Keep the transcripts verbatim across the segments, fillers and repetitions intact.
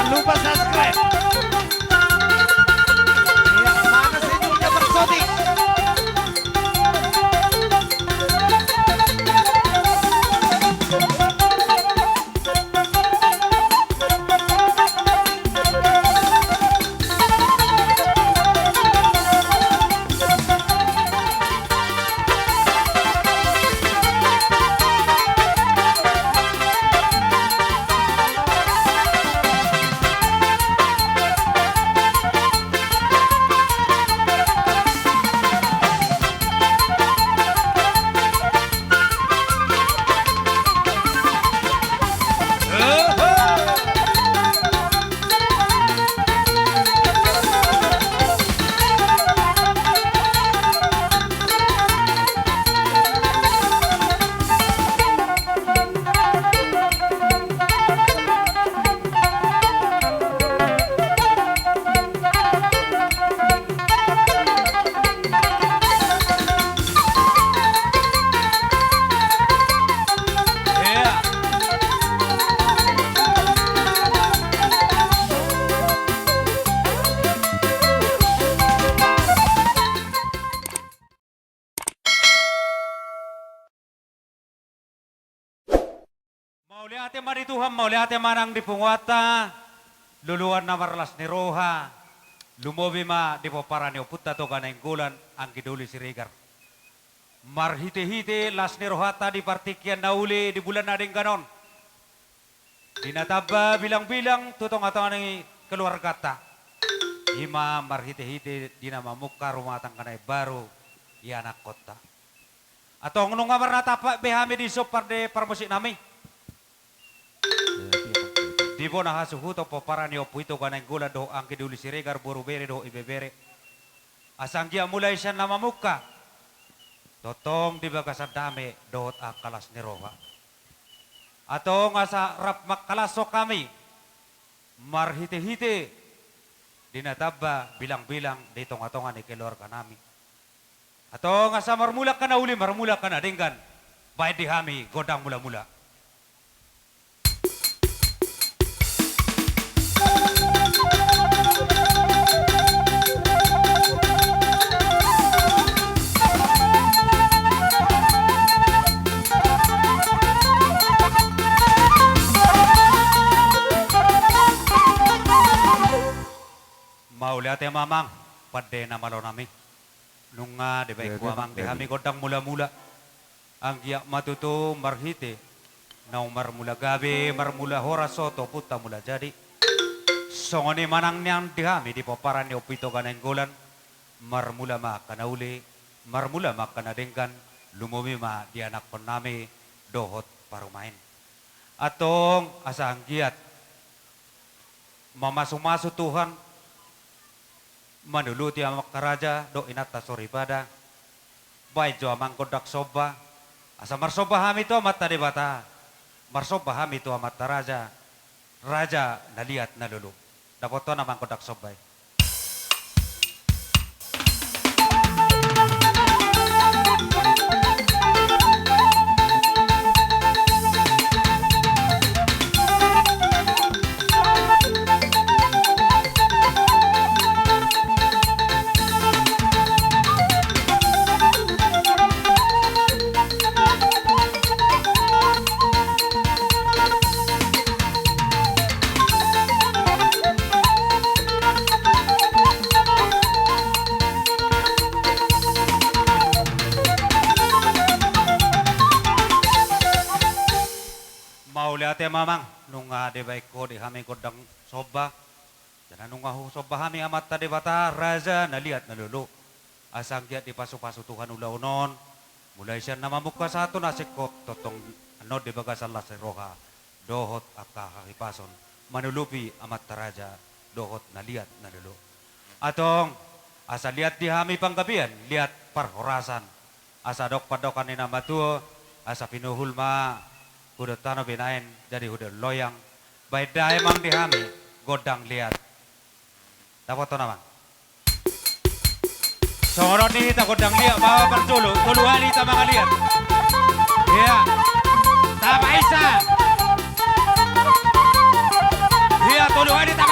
lupa subscribe. Iya, mana senyumnya bersotik? Mauliate ma di Tuhan, mauliate ma nang di punguanta, luluan na marlas ni roha, lumobi ma di pomparan ni ompunta Toga Nainggolan, Anggi Doli Siregar. Marhitehite las ni rohanta di partingkian na uli di bulan na denggan on, di na tamba bilangbilang tu tongatonga ni keluarganta, i ma marhitehite di na mamungka rumah tangga na imbaru ianakkonta. Antong nunga marnatap be hami dison, pande parmusiknami, di bona hasuhuton pomparan ni Ompu i Toga Nainggolan dohot Anggi Doli Siregar, boru bere dohot ibebere. Asa anggiat mulai sian na mamungka, tongtong di bagasan dame dohot angka las ni roha. Antong asa rap mangkalashon hami marhitehite di na tamba bilangbilang di tongatonga ni keluarganami. Antong asa marmula angka na uli, marmula angka na denggan, baen di hami gondang mulamula. Mauliate ma amang, pande na malonami. Nunga dibaen ho amang di hami gondang mulamula. Anggiat ma tutu marhite naung marmula gabe, marmula horas ho tu ompunta Mulajadi. Songon i ma nang nian di hami di pomparan ni Ompu i Toga Nainggolan, marmula ma angka na uli, marmula ma angka na denggan, lumobi ma di anakkonnami dohot parumaen. Antong asa anggiat mamasumasu Tuhan, manuluti amanta raja dohot inanta soripada. Baen jo amang gondang somba, asa marsomba hami tu Amanta Debata, marsomba hami tu amanta raja, raja na liat na lolo. Dapothon amang gondang somba i. Mauliate ma amang, nunga dibaen ho di hami gondang somba. Jala nunga husomba hami Amanta Debata, raja na liat na lolo. Asa anggiat dipasupasu Tuhan ulaon on, mulai sian na mamungka sahat tu na singkop, tongtong annon di bagasan las ni roha dohot angka hahipason, manulupi amanta raja dohot na liat na lolo. Antong, asa liat di hami panggabean, liat parhorasan. Asa adong pandohan ni na matua, asa pinuhul ma hudon tano binaen, jadi hudon loyang. Baen da amang di hami gondang liat. Dapothon amang. Songon on di hita gondang liat ma parjolo, tolu hali hita mangaliat. Iya. Tapaisa. Iya, tolu hali hita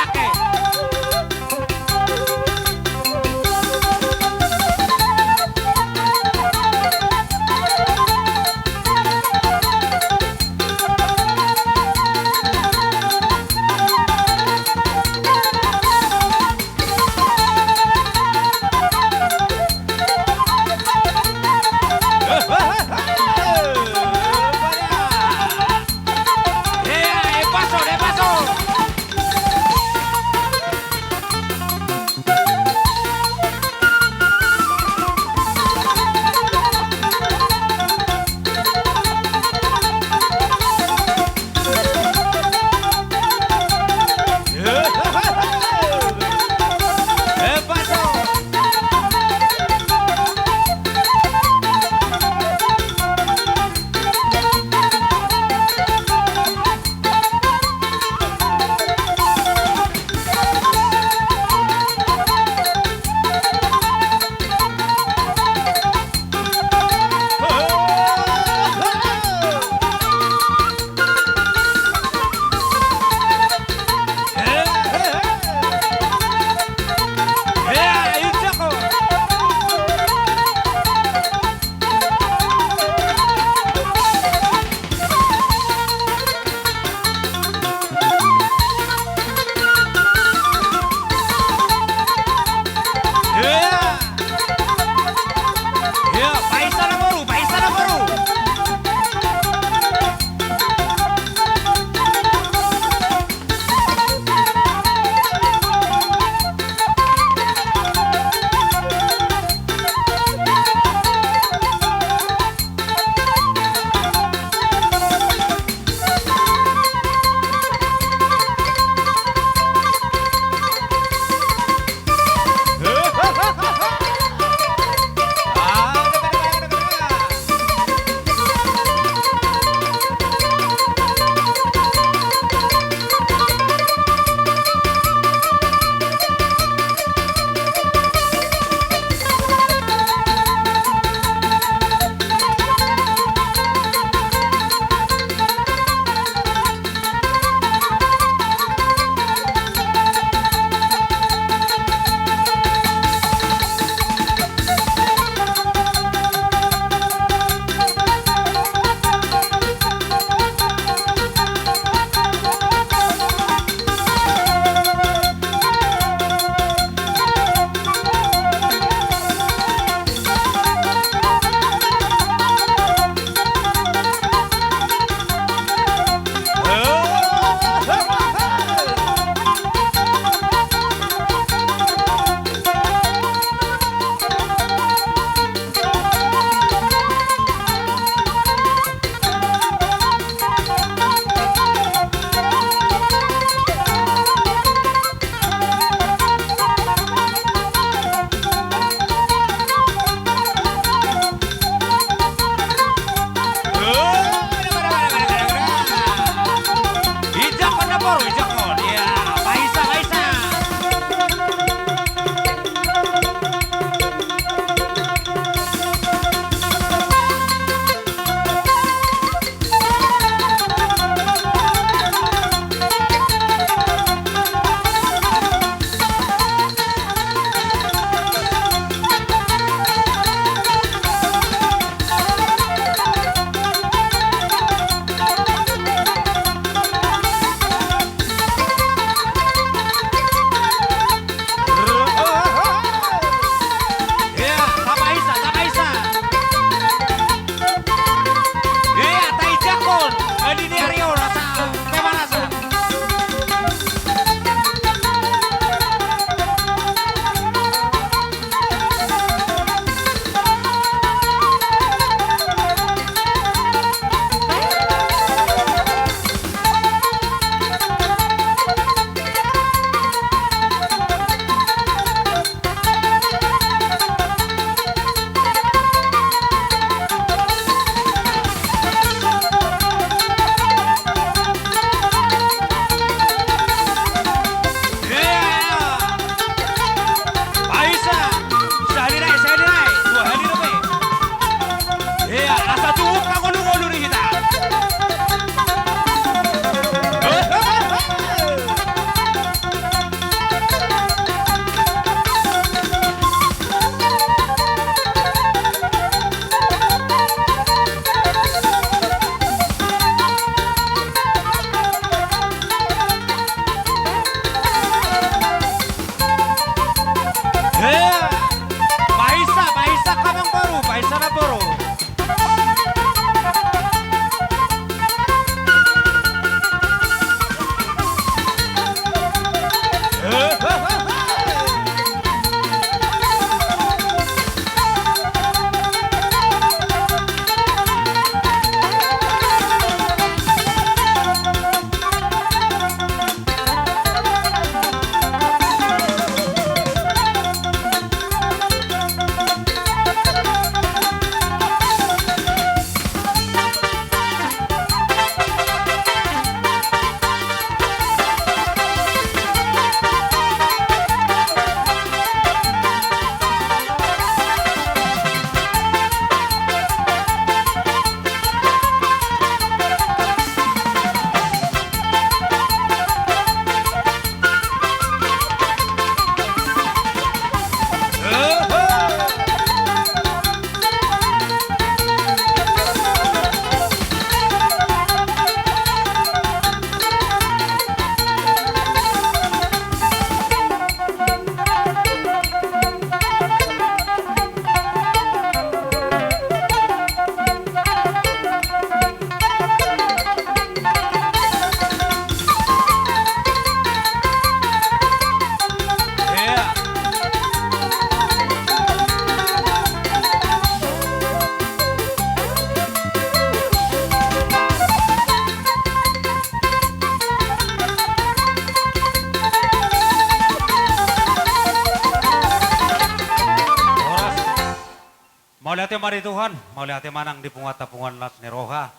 Mauliate ma di Tuhan, mauliate ma nang di punguanta punguan las ni roha,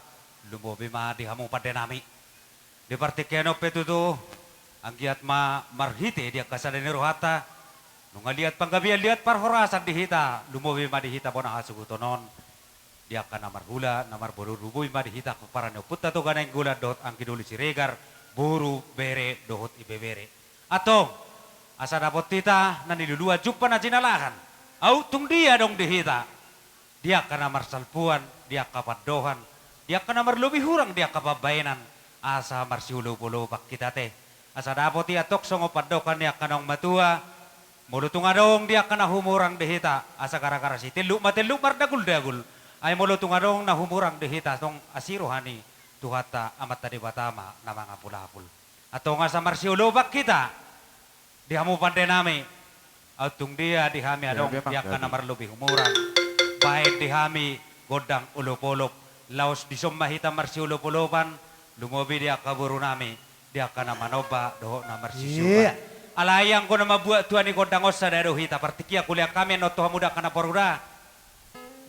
lumobi ma di hamu pande nami. Di partingkian on pe tutu, anggiat ma marhite di angka sada ni rohanta, nunga liat panggabean, liat parhorasan di hita, lumobi ma di hita bona hasuhuton on, di angka na marhula, na marboru, lumobi ma di hita pomparan ni ompunta Toga Nainggolan dohot anggi doli Siregar, boru, bere, dohot ibebere. Antong, asa dapot hita na niluluan, jumpa na jinalahan. Aut tung dia adong di hita, di angka na marsalpuan, di angka pandohan, di angka na marlobi hurang, di angka pambaenan, asa marsiolopolopan hita te. Asa dapot i antong songon pandohan ni angka naung matua, molo tung adong di angka na humurang di hita, asa gara-gara sitelluk ma telluk mardaguldagul. Ai molo tung adong na humurang di hita, tong asi roha ni Tuhanta Amanta Debata ma na mangapulapul. Antong asa marsiolopan hita di hamu pande nami. Aut tung dia di hami adong di angka na marlobi humurang, baen di hami gondang olopolop. Laos dison ma hita marsiolopolopan, lumobi di angka boru nami, di angka na manomba dohot na marsisiopan. Alai anggo na mambuat tua ni gondang on sada do hita, partingkian, hulean hami annon tu hamu da angka namboru da.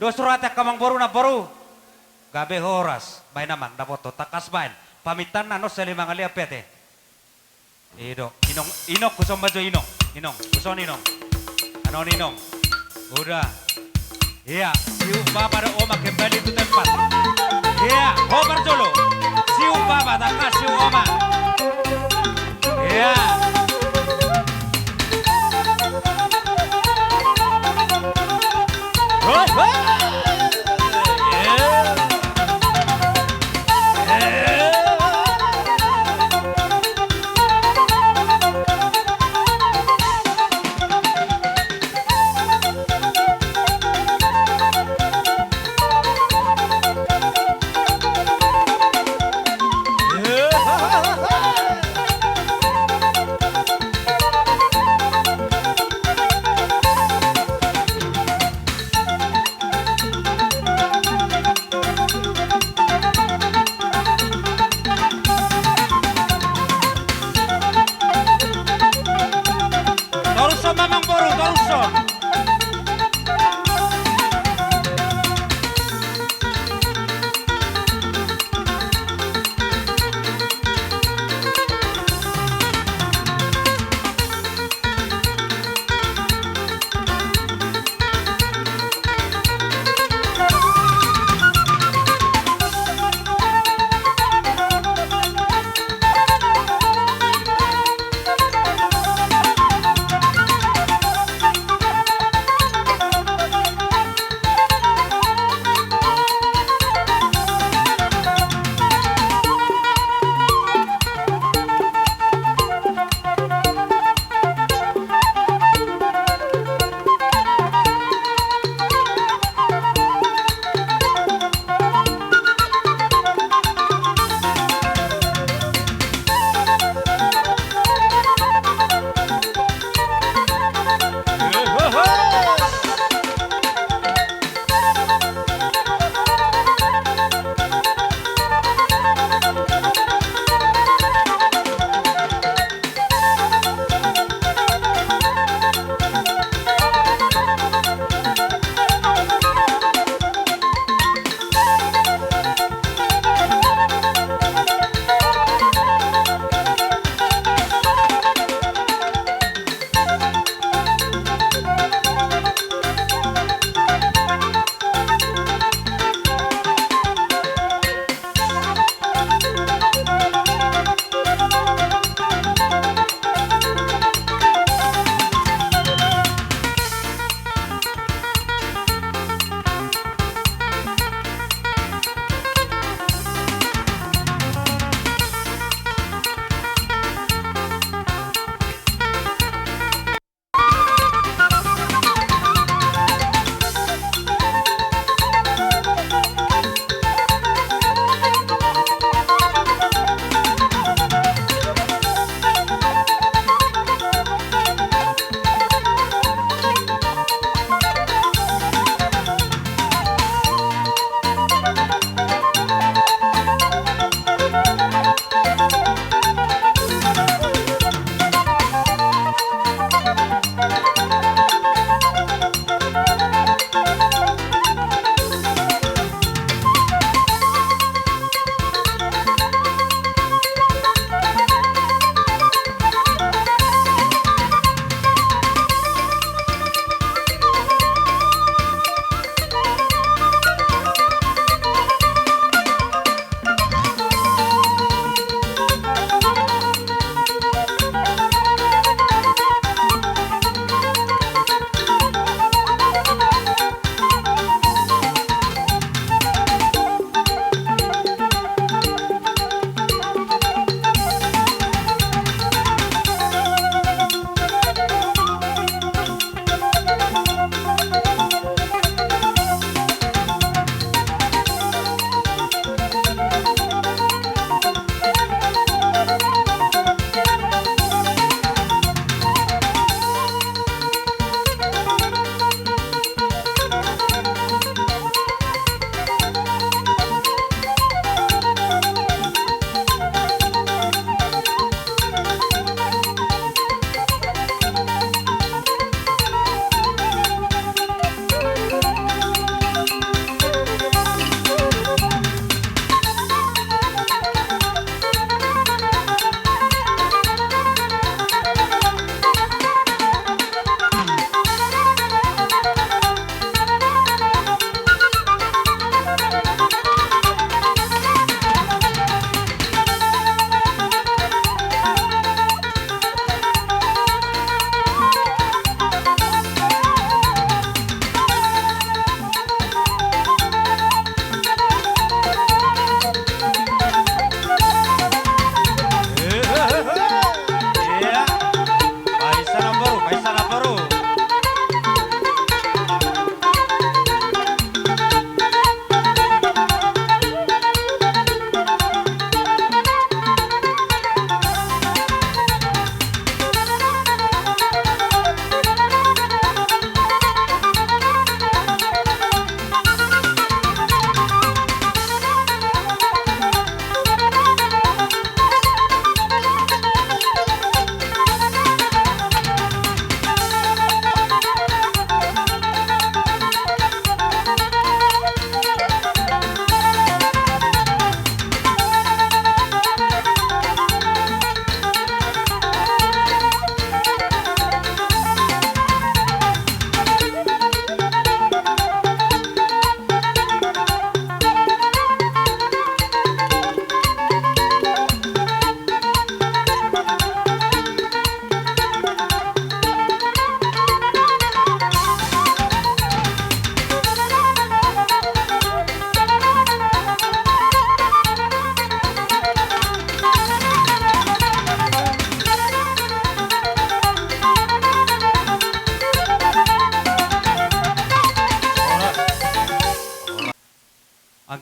Dos roha te angka amangboru, namboru. Gabe horas, baen amang, dapothon, tangkas baen. Pamintanna annon sahali mangalean pe ate. I do, Inong, Inong, huson ma jo Inong, Inong, huson Inong. Annon Inong. Uda. Ia, siuk bapa dohot oma kembali tu tempat. Ia, ho parjolo. Siuk bapa, tangkas siuk oma. Ia. Hoi, hoi. Ia.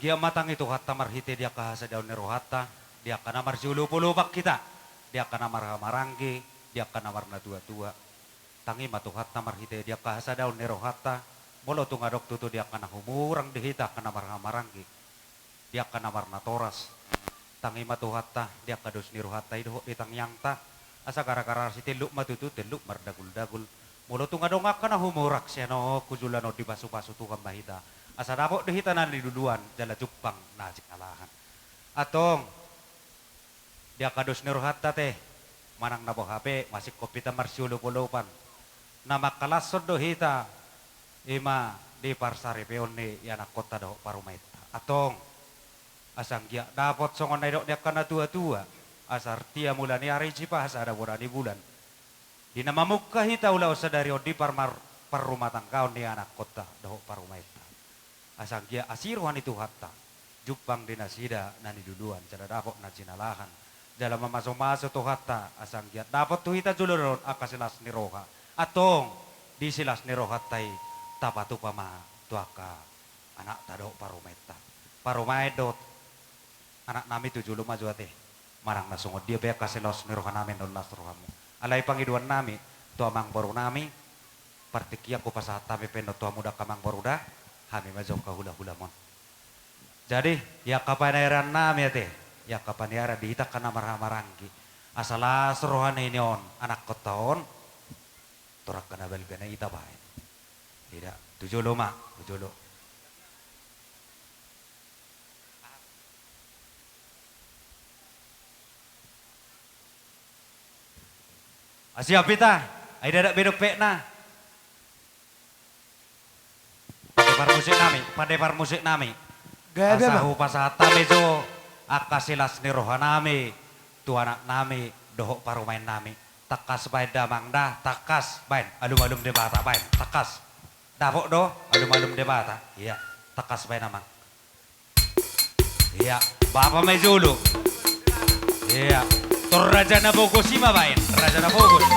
Dia ma tangi Tuhanta marhite di angka hasadaon ni rohanta, di angka na marsiolopolopan hita, di angka na marhahamaranggi, di angka na marnatuatua. Tangi ma Tuhanta marhite di angka hasadaon ni rohanta, molo tung adong tutu di angka na humurang di hita angka na marhahamaranggi, di angka na marnatoras. Tangi ma Tuhanta di angka dos ni rohanta i dohot di tangiangta, asa gara-gara sitelluk ma tutu telluk mardaguldagul. Molo tung adong angka na humurang sian on, tu joloan on dipasupasu Tuhan ma hita, asa dapot do hita na niluluan jala jumpang na jinalahan. Antong, di angka dos ni rohanta ate, manang na boha pe, masingkop hita marsiolopolopan. Na mangkalashon do hita, i ma di parsaripeon ni ianakkonta dohot parumaenta. Antong, asa anggiat dapot songon na nidok ni angka natuatua, asa artia mula ni ari, sipahasada bona ni bulan. Di na mamungka hita ulaon sadari on di parmar-, parrumatanggaon ni anakkonta dohot parumaenta. Asa anggiat asi roha ni Tuhanta, jumpang di nasida na niluluan, jala dapot na jinalahan. Jala mamasumasu Tuhanta, asa anggiat dapot tu hita joloan on angka silas ni roha. Antong, di silas ni rohanta i, tapatupa ma tu angka anakta dohot parumaenta. Parumaen dohot anaknami, tu jolo ma jo ate. Manang na songon dia pe angka silas ni rohanami, annon las rohamu. Alai pangidoannami tu amangborunami, partingkian hupasahat hami pe annon tu hamu da angka amangboru da, hami ma jo angka hulahulam on. Jadi, i angka paniarannami ate, i angka paniaran di hita angka na marhahamaranggi, asa las roha ni on anakkonta on, torang angka na balga na ita baen. Ida, tu jolo ma, tu jolo. Asi hapita, ai dadak be dompetna. Pande parmusiknami, pande parmusiknami. Gabe, asa ma. Hupasahat hami jo angka silas ni rohanami tu anaknami dohot parumaennami. Tangkas baen da amang da, tangkas baen. Alum-alum Debata, baen, tangkas. Dapot do, alum-alum Debata. Ia, tangkas baen amang. Ia, bapa ma i jolo. Ia, tor raja na pogos i ma baen, raja na pogos.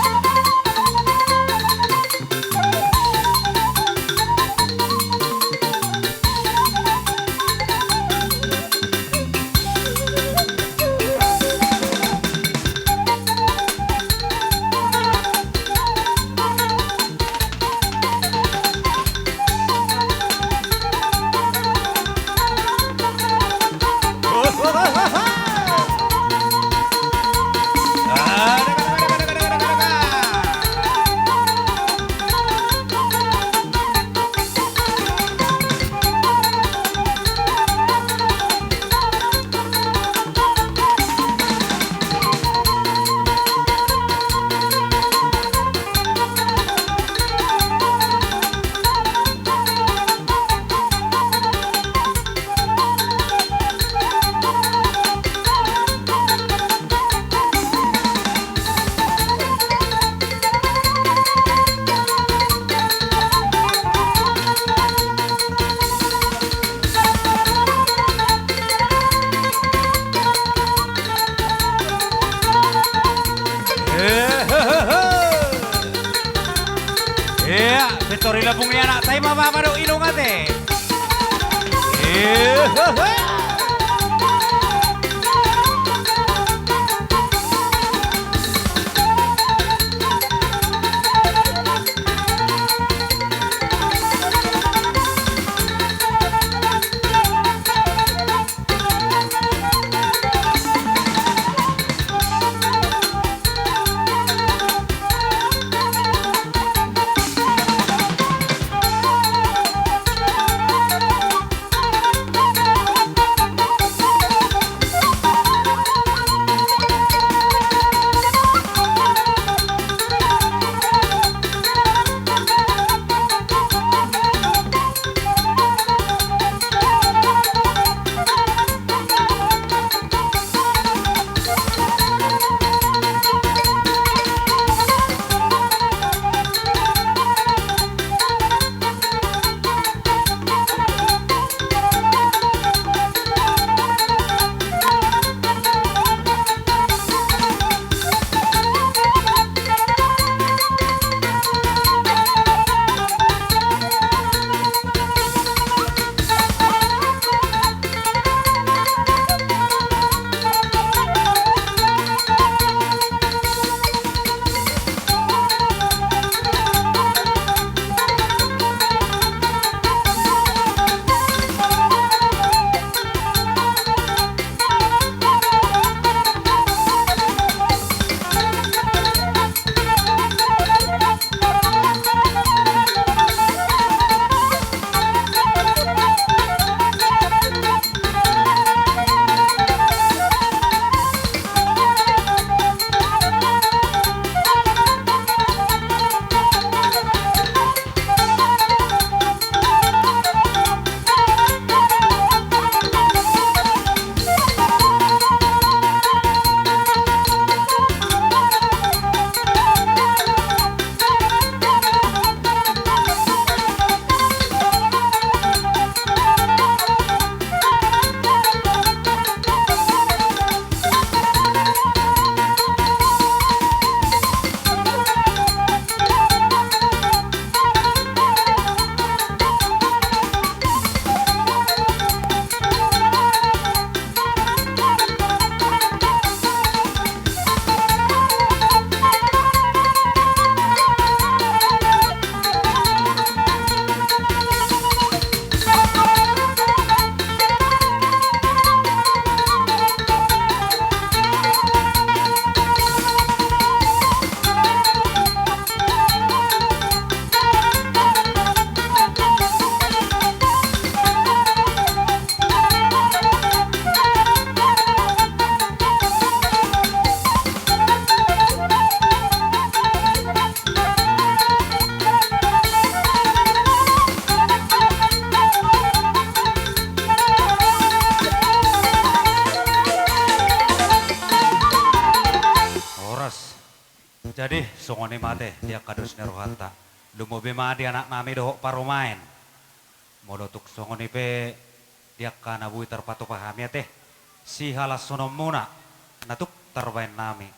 Ia, pintor ni lambung ni anakta i ma bapa dohot inong ate. Jadi, songon i ma ate, di angka dos ni rohanta. Lumobi ma di anak nami dohot parumaen. Molo tung songon i pe, di angka na boi tarpatupa hami ate, sihalashononmuna, na tuk tarbaen nami.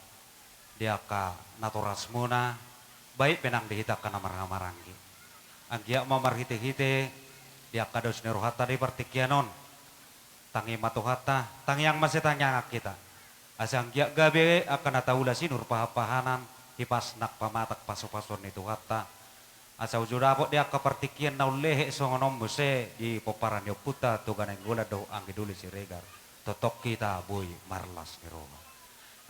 Di angka natorasmuna, baen pe nang di hita angka na marhahamaranggi. Anggiat ma marhitehite, di angka dos ni rohanta di partingkian on. Tangi ma Tuhanta, tangiang ma sitangiangan hita. Asa anggiat gabe angka na taula sinur pahanpahanan, hipas nang pamatang pasupasuon ni Tuhanta. Asa uju dapot di angka partingkian na umlehe songon on muse di pomparan ni ompunta Toga Nainggolan dohot anggi doli Siregar. Tongtong hita boi marlas ni roha.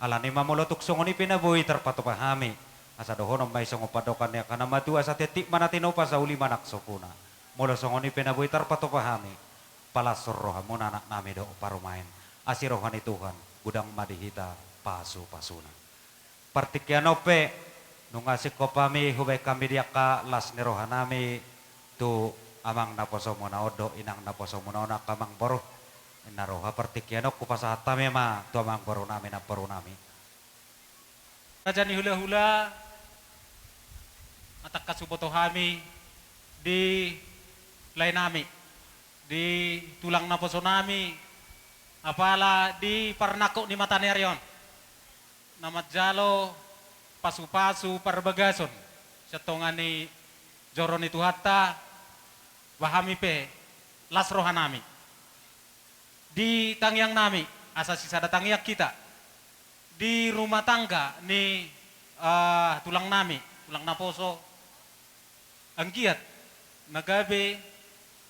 Alani ma molo tung songon i pe na boi tarpatupa hami. Asa dohonon ma i songon pandohan ni angka na matua, asa tintin ma na tinopa, asa uli ma nang sopuna. Molo songon i pe na boi tarpatupa hami. Palashon rohamuna anak nami dohot parumaen. Asi roha ni Tuhan, godang ma di hita pasupasuna. Partingkian on pe, nunga singkop hami hubaen hami di angka las ni roha nami, tu amang naposomuna on dohot inang naposomuna on angka amang boru. Inna roha partingkian on hupasahat hami ma tu amang boru nami, namboru nami. Raja ni hulahula, ma tangkas huboto hami di lae nami, di tulang naposo nami, apala di parnangkok ni mata ni ari on, na manjalo pasupasu parbagason sian tonga ni joro ni Tuhanta, ba hami pe las roha nami. Di tangiang nami, asa sisada tangiang hita. Di rumah tangga ni, eh, tulang nami, tulang naposo, anggiat na gabe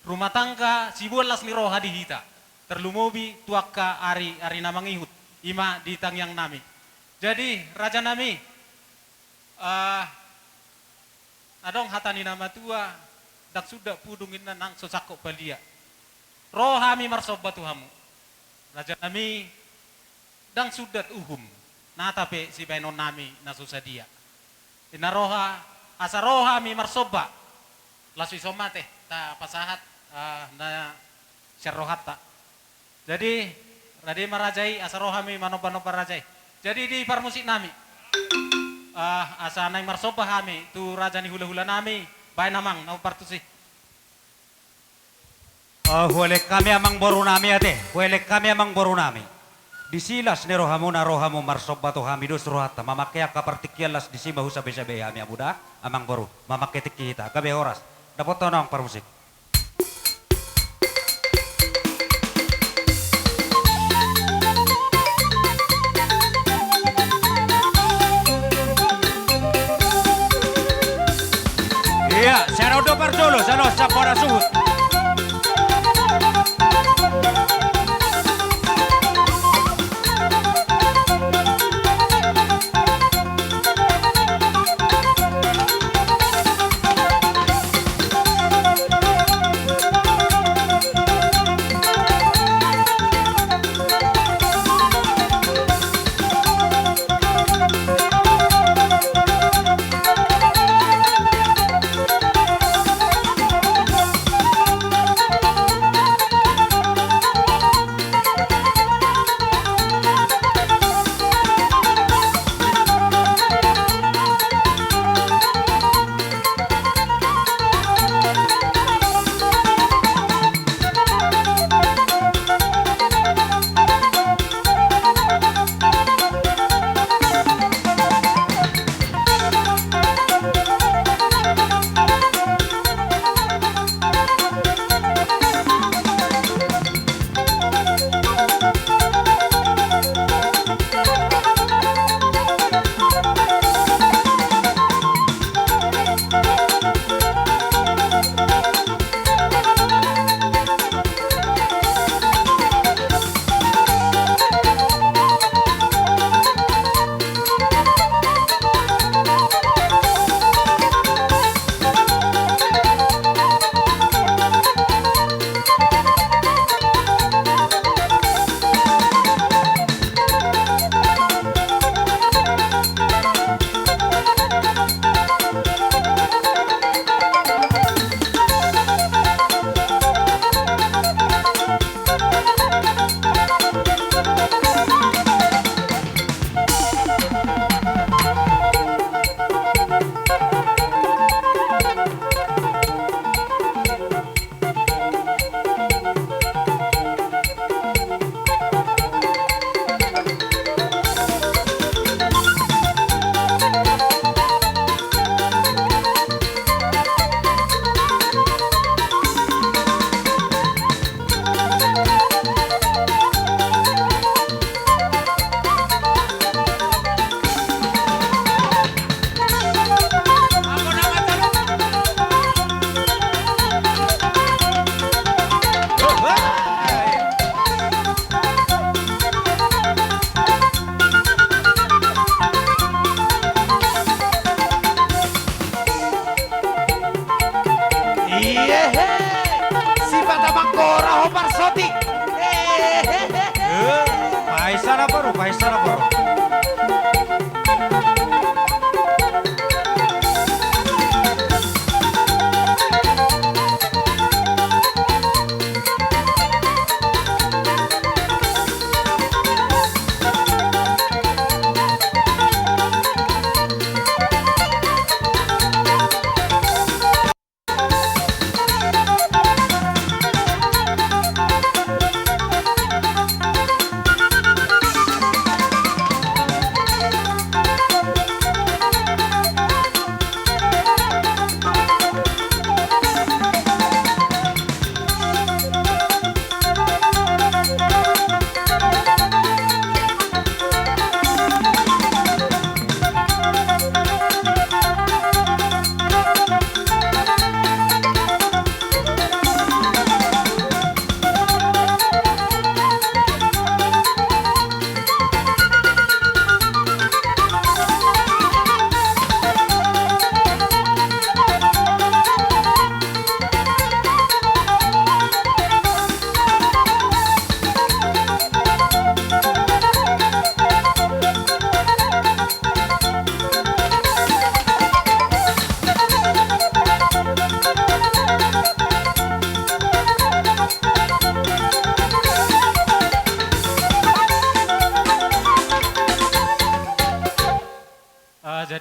rumah tangga siboan las ni roha di hita. Tarlumobi tu angka ari, ari na mangihut, i ma di tangiang nami. Jadi, raja nami, eh, adong hata ni na matua, ndang sundat pudung inna nang so sangkot palia. Ro hami marsomba tu hamu, raja nami, ndang sundat uhum, nata pe sibaenon nami na so sadia. Inna roha, asa ro hami marsomba. Laos i so ma ate, tapasahat, eh, na sian rohanta. Jadi, rade ma raja i, asa ro hami manombanomba raja i. Jadi, di parmusik nami, eh, asa naeng marsomba hami tu raja ni hulahula nami, baen amang na hombar tusi. Eh, huelek hami amang boru nami ate, huelek hami amang boru nami. Disi las ni rohamuna, ro hamu marsomba tu hami, dos rohanta, mamangke angka partingkian, laos disi ma husabesabei hami hamu da, amang boru, mamangke tingki hita, gabe horas. Dapothon on parmusik. Ia, sian on do parjolo, sian on, sian bona suhut.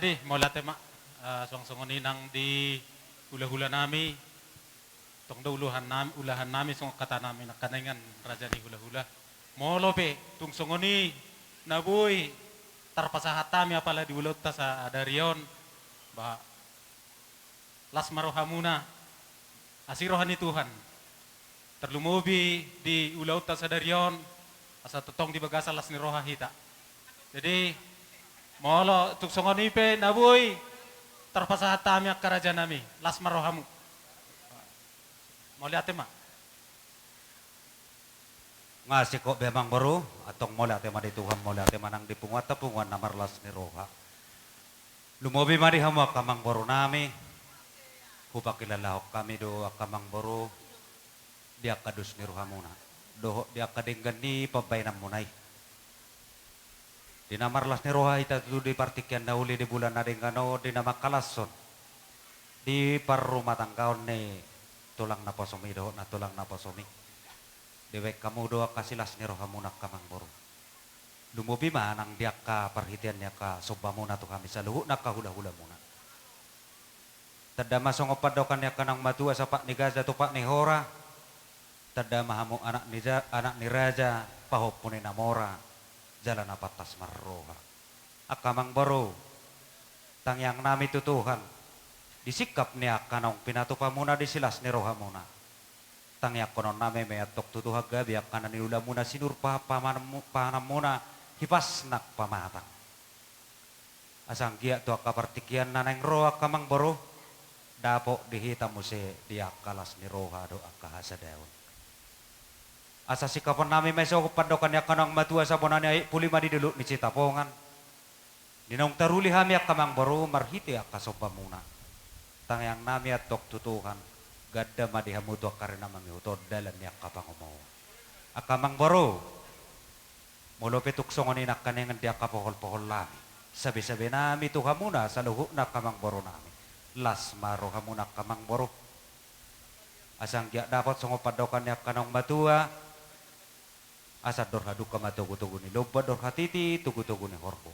Jadi, mauliate ma, eh, suang songon i nang di hula-hula nami, tong do ulahan nami, ulahan nami songon hata nami nangkaningan raja ni hula-hula. Molo pe tung songon i na boi tarpasahat hami apala di ulaonta sadari on, ba, las ma rohamuna, asi roha ni Tuhan. Tarlumobi di ulaonta sadari on, asa tongtong di bagasan las ni roha hita. Jadi, molo tung songon i pe na boi tarpasahat hami angka raja nami, las ma rohamu. Mauliate ma. Nga singkop be amangboru, antong mauliate ma di Tuhan, mauliate ma nang di punguanta, punguan na marlas ni roha. Lumobi ma di hamu angka amangboru nami, hupangkilalahon hami do angka amangboru, di angka dos ni rohamuna, dohot di angka denggan ni pambahenanmuna i. Di na marlas ni roha hita tutu di partingkian na uli di bulan na denggan on, di na mangkalashon di parrumatanggaon ni tulang naposom i dohot nantulang naposom i. Dibahen hamu do angka silas ni rohamuna angka amangboru. Lumobi ma nang di angka parhitean ni angka sombamuna tu hami saluhutna angka hula-hulamuna. Tanda ma songon pandohan ni angka naung matua, sapat ni gaja tupat ni hora. Tanda ma hamu anak ni ja-, anak ni raja, pahompu ni na mora, jala na pantas marroha. Angka amangboru, tangiang nami tu Tuhan, di singkap ni angka naung pinatupamuna di silas ni rohamuna. Tangiangkonon nami ma i antong tu Tuhan gabe angka na niulamuna sinur pa-, pamanmu-, panganmuna hipas nang pamatang. Asa anggiat tu angka partingkian na naeng ro angka amangboru, dapot di hita muse di angka las ni roha dohot angka hasadaon. Asa singkapon nami ma i songon pandohan ni angka naung matua, asa bona ni aek puli ma di dolok ni Sitapongan. Di naung taruli hami angka amangboru marhite angka sombamuna. Tangiang nami antong tu Tuhan, ganda ma di hamu tu angka ari na mangihuthon dalan ni angka pangomoan. Angka amangboru, molo pe tung songon i nangkaningan di angka pohol-pohol nami, sabe-sabe nami tu hamuna saluhutna angka amangboru nami. Las ma rohamuna angka amangboru. Asa anggiat dapot songon pandohan ni angka naung matua, asa andor hadungka ma togu-togu ni lombu, andor hatiti togu-togu ni horbo.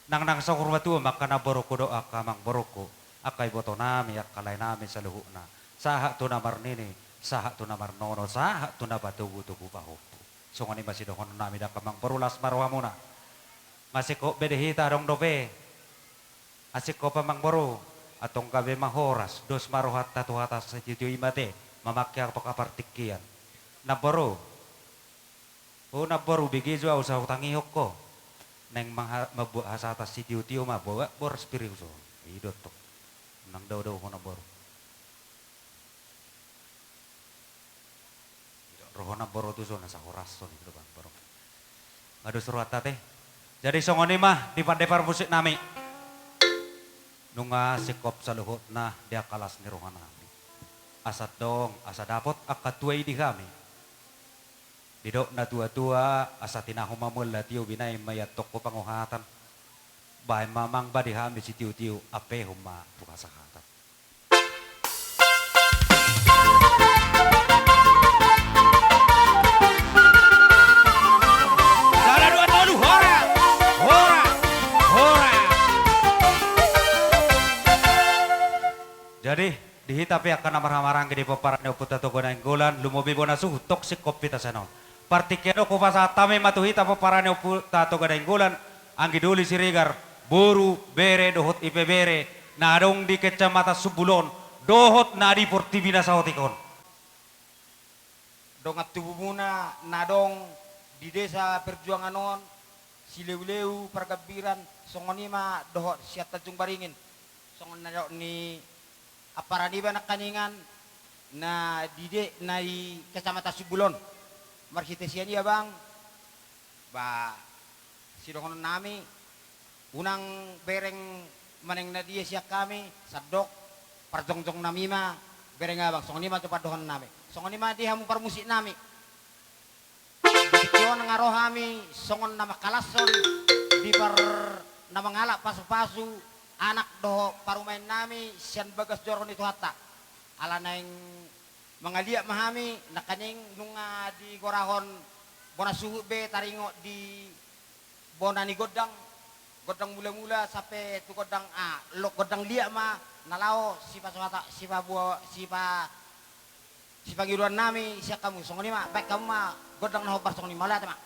Nang na saur matua ma angka namborungku dohot angka amangborungku, angka iboto nami, angka lae nami saluhutna, sahat tu na marnini, sahat tu na marnono, sahat tu na patogu-togu pahompu. Songon i ma sidohonon nami da angka amangboru, las ma rohamuna. Nga singkop be di hita, adong dope. Nga singkop amangboru, antong gabe ma horas, dos ma rohanta tu hata sitio-tio i ma te, mamangke angka partingkian. Namboru. O namboru, bege jo ahu, asa hutangihon ho. Naeng mangha-, mambuat hasahatan sitio-tio ma, bo-, boras pir i tu son. I do antong. Unang dao-dao ho namboru. Ro ho namboru tu son, asa horas on i do bang boru. Nga dos rohanta te. Jadi songon i ma di pande parmusik nami. Nunga singkop saluhutna di angka las ni roha nami. Asa adong, asa dapot angka tua i di hami. Didok na tua-tua, asa tinahu ma mual na tio, binahen ma i antong tu panguhatan. Bahen ma amang ba di hami sitio-tio, ampehon ma tu hasahatan. Sada, dua, tolu, hora! Hora! Hora! Jadi, di hita pe angka na marhaha-maranggi di pomparan ni Ompunta Toga Nainggolan, lumobi bona suhut, tong singkop hita sian on. Partingkian on hupasahat hami ma tu hita pomparan ni Ompunta Toga Nainggolan, anggi doli Siregar, boru, bere dohot ipebere, na adong di Kecamatan Sumbulo on, dohot na di portibi na saotik on. Dongan tubumuna na adong di Desa Perjuangan on, Sileu-leu, Pargambiran, songon i ma dohot sian Tanjung Baringin. Songon na nidok ni ampara niba nangkaningan, na di de-, na di Kecamatan Sumbulo on. Marhite sian i abang, ba, sidohonon nami, unang bereng manang na dia sian hami, sandok parjongjong nami ma bereng abang, songon i ma jo pandohan nami. Songon i ma di hamu parmusik nami. Di tingki on nga ro hami songon na mangkalashon di par na mangalap pasu-pasu anak dohot parumaen nami sian bagas joro ni Tuhanta. Ala naeng mangaliat ma hami, nangkaning nunga digorahon bona suhut be taringot di bona ni gondang, gondang mula-mula sampe tu gondang, ah, lo-, gondang liat ma na laho sipasohata, sipabua-, sipa-, sipangidoan nami sian hamu. Songon i ma, baen hamu ma gondang na hombar songon i, mauliate ma.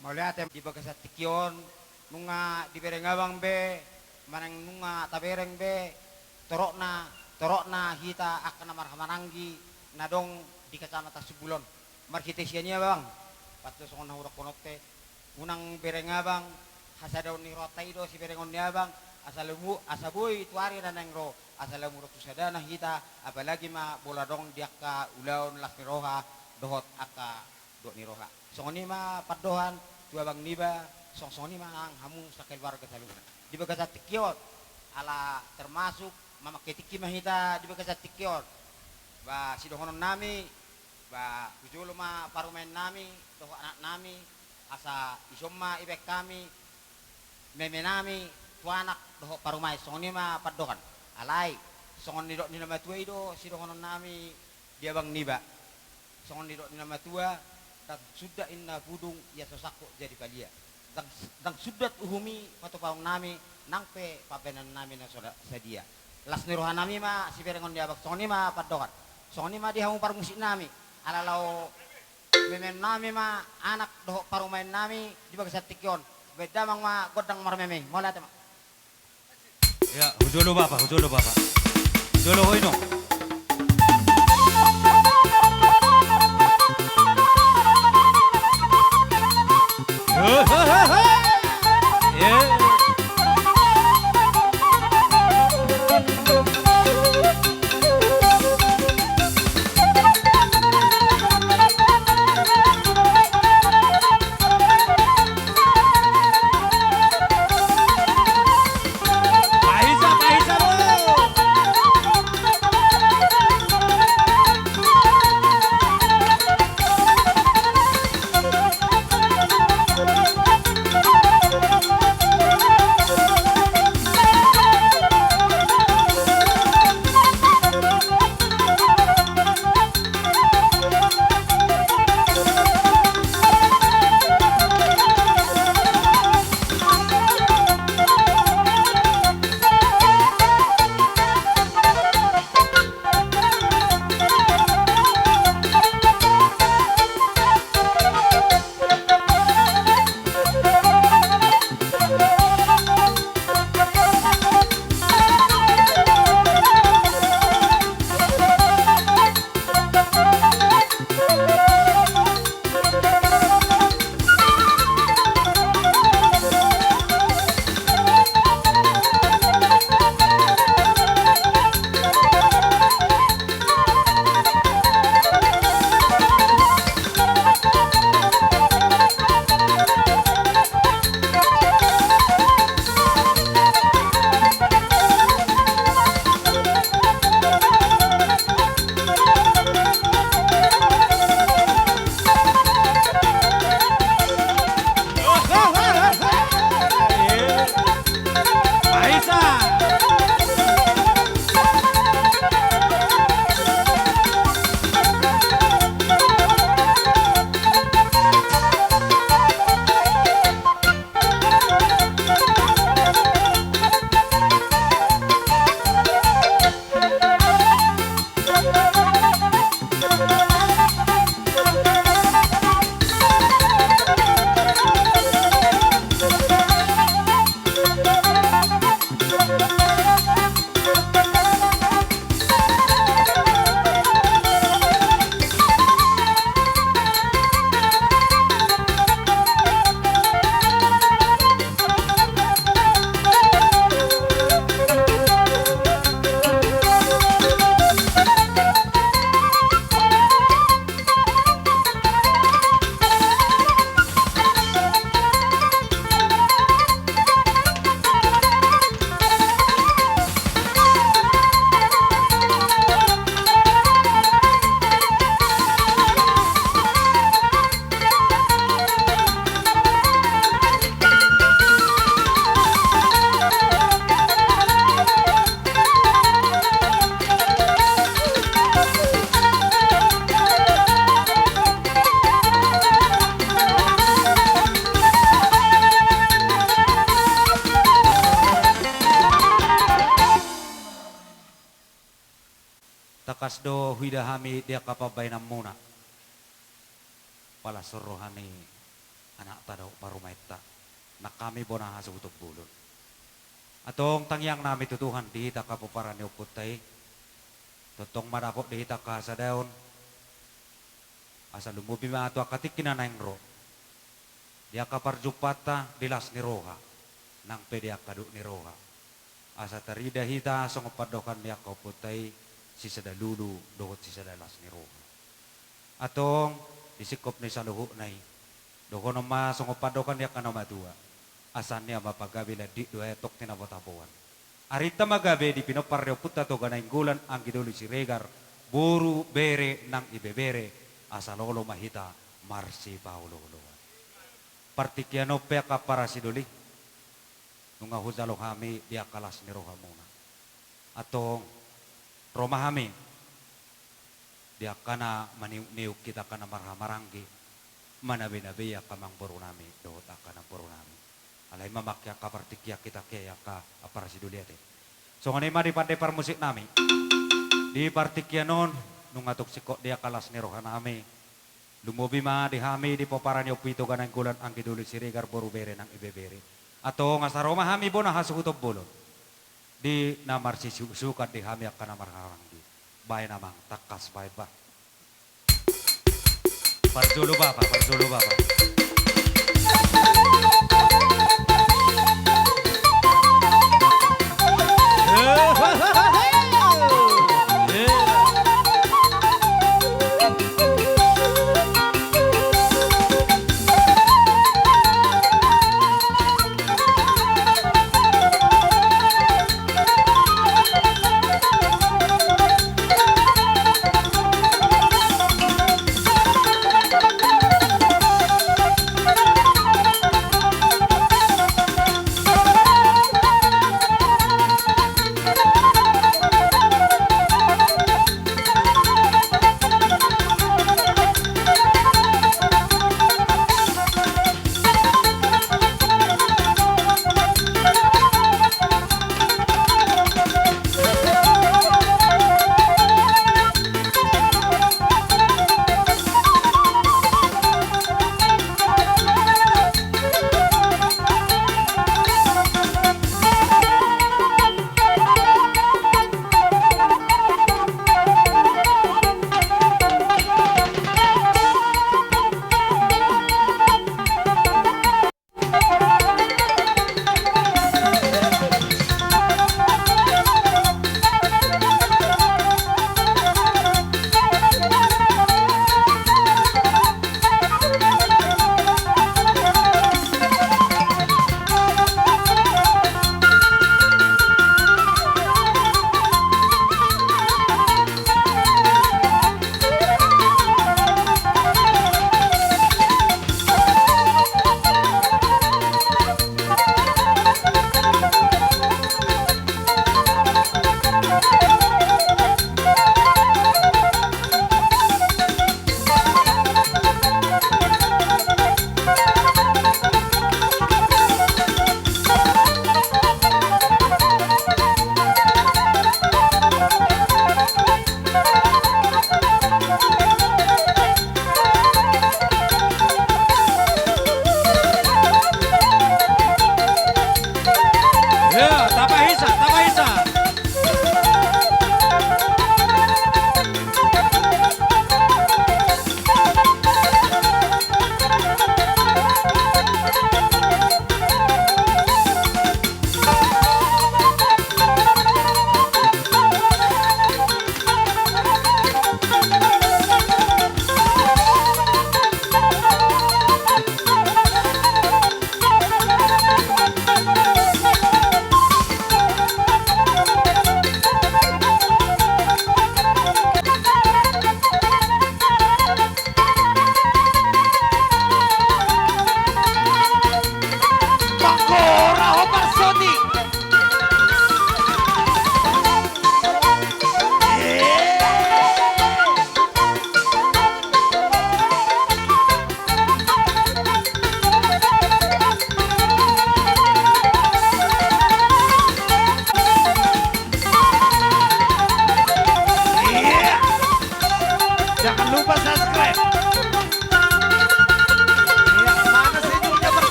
Mauliate. Di bagasan tingki on, nunga dibereng abang be, manang nunga tabereng be, torokna, torokna hita angka na marhahamaranggi na adong di Kecamatan Simbulon. Marhite sian i abang, pato songon na hudok hononte, unang bereng abang, hasadaon ni rohanta i do siberengon ni abang, asa lamu-, asa boi tu ari na naeng ro, asa lamuro tu sadana hita, apalagi ma molo adong di angka ulaon las ni roha, dohot angka dok ni roha. Songon i ma pandohan tu abang niba, song-, songon i ma nang hamu sakeluarga saluhutna. Di bagasan tingki on, ala termasuk mamangke tingki ma hita di bagasan tingki on. Ba sidohonon nami, ba hujolo ma parumaen nami, dohot anak nami, asa ison ma ibaen hami, meme nami, tu anak, dohot parumaen, songon i ma pandohan. Alai, songon nidok ni na matua i do, sidohonon nami, di abang niba. Songon nidok ni na matua, ndang sundat inna pudung ia so sangkot jadi palia. Ndang, ndang sundat uhum i patupaon nami, nang pe pambahenan nami na so da-, sadia. Las ni roha nami ma siberengon ni abang, songon i ma pandohan. Songon i ma di hamu parmusik nami. Ala laho meme nami ma anak dohot parumaen nami di bagasan tingki on. Baen damang ma gondang marmeme. Mauliate ma. Ya, hujolo bapa, hujolo bapa. Hujolo ho ino. do huida hami di angka pambahenanmuna. Palas roha ni anakta dohot parumaenta, nang hami bona hasuhuton bolon. Antong tangiang nami tu Tuhan di hita angka pomparan ni ompunta i, tongtong ma dapot di hita angka hasadaon, asa lumobi ma tu angka tingki na naeng ro, di angka parjumpangta di las ni roha, nang pe di angka duk ni roha. Asa tarida hita songon pandohan ni angka ompunta i, sisada lulu dohot sisada las ni roha. Antong, di singkop ni saluhutna i, dohonon ma songon pandohan ni angka na matua: Asa nian ma pagabe, landit do aek tong tinabo-taboan. Arinta ma gabe di pinompar ni ompunta Toga Nainggolan, anggi doli Siregar, boru bere nang ibebere, asa lolo ma hita marsipaolo-oloan. Partingkian on pe angka parasidoli, nunga hujalo hami di angka las ni rohamuna. Antong, ro ma hami di angka na maniuk-niuk hita angka na marhahamaranggi, manabe-nabe angka amangboru nami dohot angka namboru nami. Alai ma mangke angka partingkian hita ke angka parasidoli ate. Songon i ma di pande parmusik nami. Di partingkian on, nunga tung singkop di angka las ni roha nami. Lumobi ma di hami di pomparan ni ompu i Toga Nainggolan, anggi doli Siregar, boru bere nang ibebere. Antong, asa ro ma hami bona hasuhuton bolon di na marsisuhusukan di hami angka na marhahamaranggi. Baen amang, tangkas baen bah. Parjolo bapa, parjolo bapa.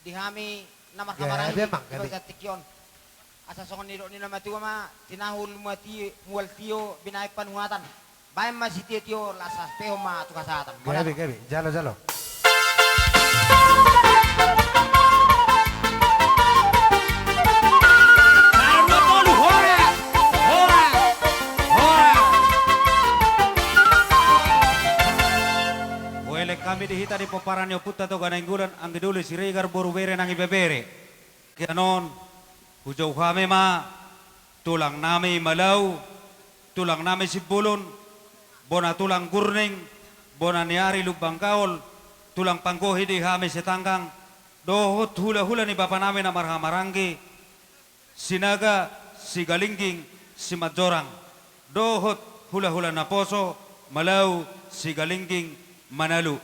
Di hami na marhahamaranggi di bagasan tingki on. Asa songon nidok ni na matua ma, tinahul mual tio, binahen panuhatan. Bahen ma sitiotio, las haspehon ma tu hasahatan. Gabe, gabe. Jalo, jalo. Huelek hami di hita di pomparan ni ompunta Toga Nainggolan, anggi doli Siregar, boru bere nang ibebere. Kianon, hujou hami ma tulang nami Malau, tulang nami Simbolon, bona tulang Gurning, bona ni ari Lumban Gaol, tulang panggohi di hami Sitanggang, dohot hulahula ni bapa nami na marhahamaranggi, Sinaga, Sigalingging, Simanjorang, dohot hulahula naposo, Malau, Sigalingging, Manalu.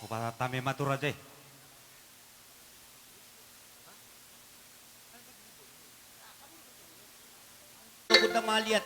Hupasahat hami ma tu raja i. Huta maliat.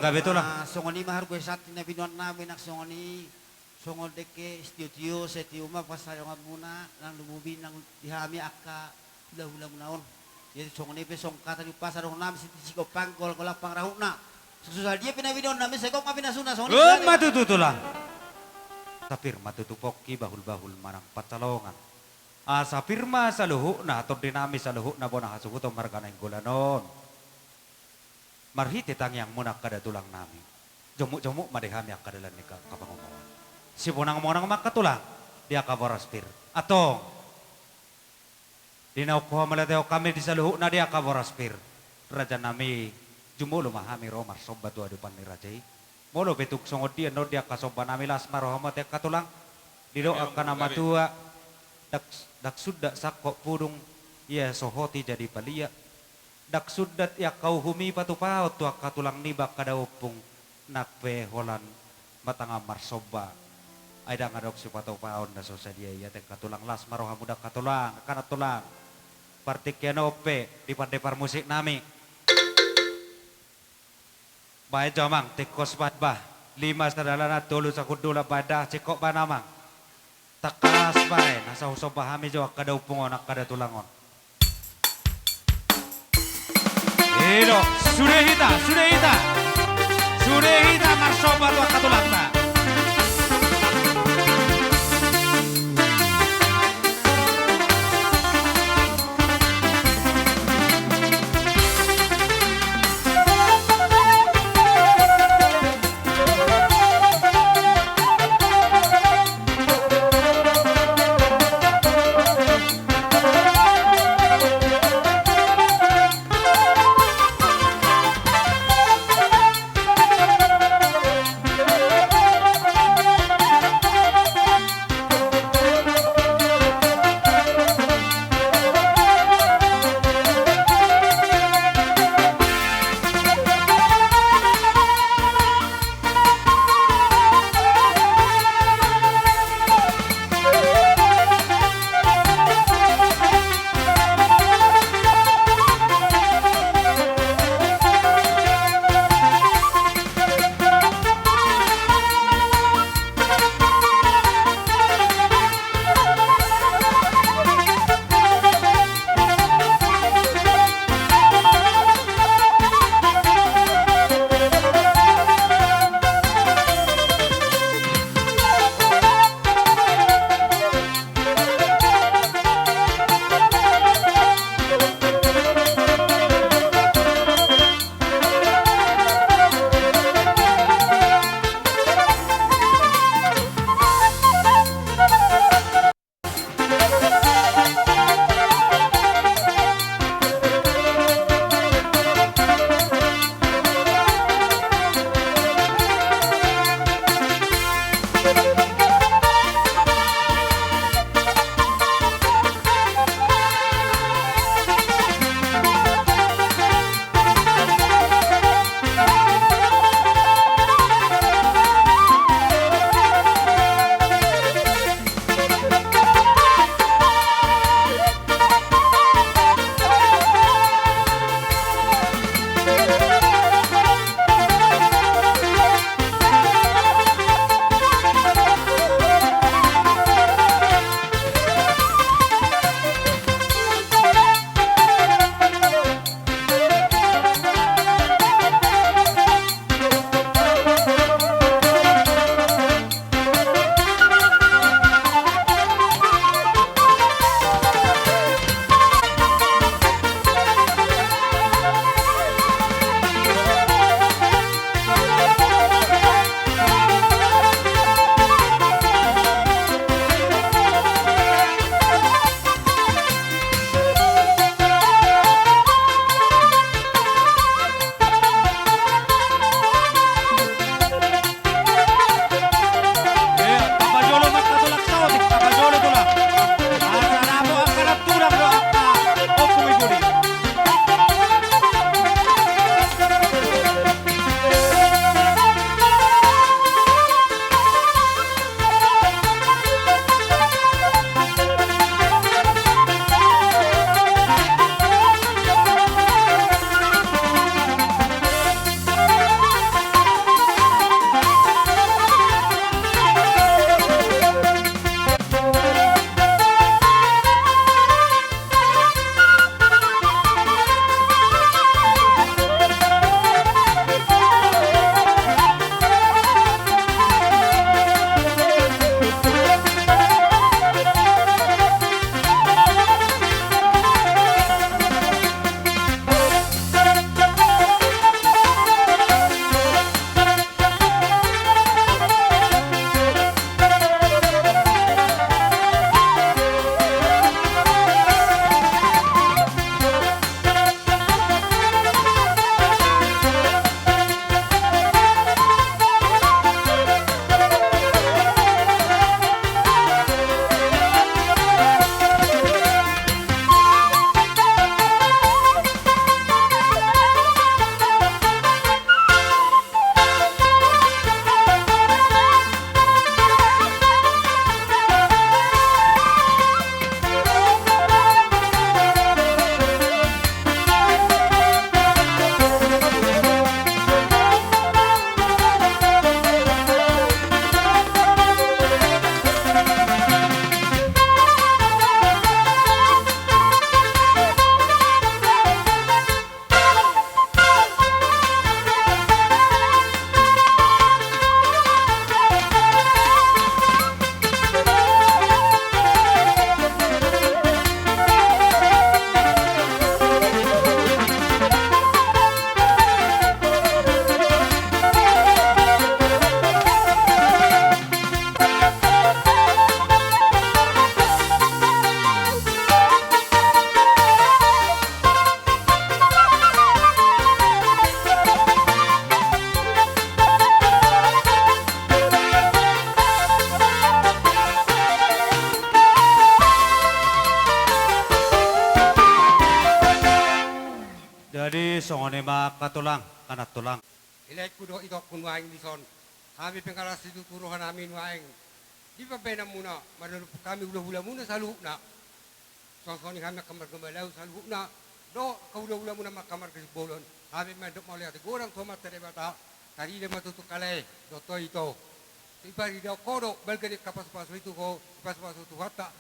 Gabe tulang. Ah, songon i ma haruga santi na binoan nami nang songon i, songon dengke sitio-tio, sai tio ma pansalonganmuna, nang lumobi nang di hami angka hula-hula muna on. Jadi songon i pe songon hata ni umpasa dohonon nami, sititi sigompa, golang-golang pangarahutna. Susa dia pe na binoan nami, sai gok ma pinasuna, songon i. Emma tutu tulang. Asa pir ma tutu pongki, bahul-bahul manang pansalongan. Asa pir ma saluhutna, tondi nami saluhutna bona hasuhuton marga Nainggolan on. Marhite tangiangmuna angka da tulang nami, jomuk-jomuk ma di hami angka dalan ni angka pangomoan. Simonang-monang ma angka tulang di angka boras pir. Antong, di na ungkup hamuliateon hami di saluhutna di angka boras pir, raja nami, jumolo ma hami ro marsomba tu adopan ni raja i. Molo pe tung songon dia annon di angka somba nami, las ma rohamu ate angka tulang. Didok angka na matua, ndang, ndang sundat sangkot pudung, ia so hoti jadi palia. Ndang sundat i angka uhum i patupaon tu angka tulang niba angka da ompung, nang pe holan batangan marsomba, ai ndang adong sipatupaon na so sadia i. Ate angka tulang, las ma rohamu da angka tulang, angka na tulang. Partingkian on pe di pande parmusik nami. Baen jo amang, tingkos baen bah. Lima sadalanan, tolu sahundulan, baen da, singkop baen amang. Tangkas baen, asa husomba hami jo angka da ompung on, angka da tulang on. I do, sude hita, sude hita. Sude hita marsomba tu angka tulangta. Jadi songon i ma angka tulang, anak tulang. Ilehonku do itongku nuaeng dison. Hami pe nga las situtu rohanami nuaeng di pambahenanmuna, mandapothon hami hulahulamuna saluhutna. Songon i hami angka marga Malau saluhutna dohot hulahulamuna angka marga Simbolon, hami mandok mauliate godang tu Amanta Debata. Tarida ma tutu kalae dohot ito. Diparidahon ho do balga ni angka pasupasu i tu ho, dipasupasu Tuhanta.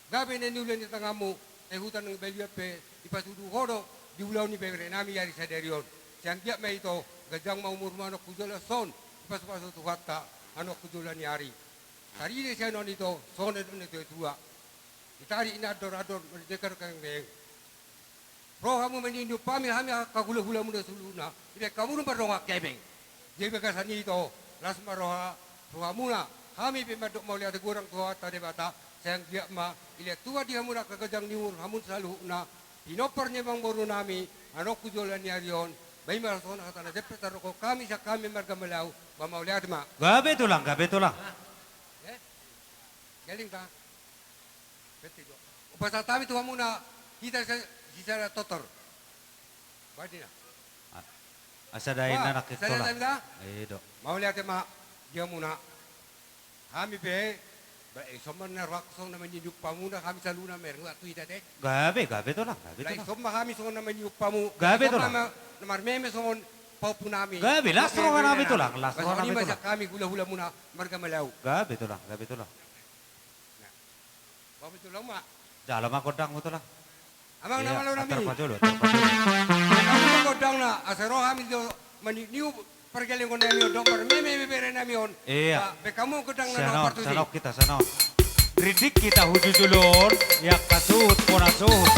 Gabe na niula ni tanganmu, sai huta nang balian pe dipasupasu ho do di ulaon ni berenami ari sadari on. Sai anggiat ma ito ganjang ma umurmu annon tu joloan on, dipasupasu Tuhanta annon tu joloan ni ari. Tarida sian on ito, songon na nidok ni natuatua. Ditarik ni andor-andor, mandenggan hengkang. Ro hamu maniup-iup hami, hami angka hulahulamuna saluhutna, dibahen hamu do mardongan hepeng. Di bagasan i ito, las ma roha, rohamuna. Hami pe mandok mauliate godang tu Amanta Debata, sai anggiat ma dilehon Tuhan di hamuna angka ganjang ni umur hamu saluhutna, pinompar ni amangborunami annon tu joloan ni ari on. Bahen ma songon hata na jempek tadokhon hami sian hami marga Malau, ba mauliate ma. Gabe tulang, gabe tulang. Eh? Galing ta? Penting do. Hupasahat hami tu hamuna, hita sisada totor. Baen ninna. A-, asa dainna nangkin tulang. Sada hami da. I do. Mauliate ma di hamuna. Hami pe, ba, eh, songon na rohangku songon na maniup-iup hamuna, hami saluhutna mereng waktu i da te. Gabe, gabe tulang, gabe tulang. Songon ma hami songon na maniup-iup hamu. Gabe tulang. Songon ma, na marmeme songon pahompunami. Gabe, las rohanami tulang, las rohanami tulang. Hami hulahulamuna marga Malau. Gabe tulang, gabe tulang. Jalo ma gondangmu tulang. Amang na malo nami. Gondangna asa ro hami jo maniup-iup pargellengon nami on dohot marmeme berenami on. Ia. Bahen hamu gondangna na partusi. Sanok hita sanok. Rindik hita hujujulon, ia angka suhut bona suhut.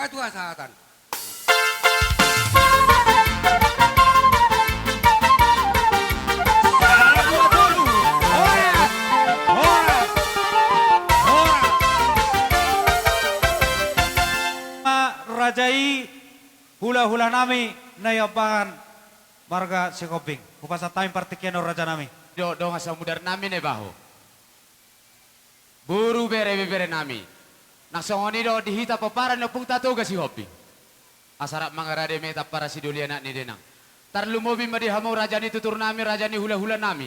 Tua sahatan. Salah dua tolu. Horas. Horas. Horas. Raja i, hula-hula nami na i Ambangan marga Sihombing. Hupasahat hami partingkian on, raja nami. Dohot dongan samudar nami na i Baho. Boru, bere, ibebere nami. Nang songon i do di hita pomparan ni Ompunta Toga Sihombing. Asa rap mangarade ma hita parasidohonon ni dainang. Tarlumobi ma di hamu raja ni tutur nami, raja ni hula-hula nami.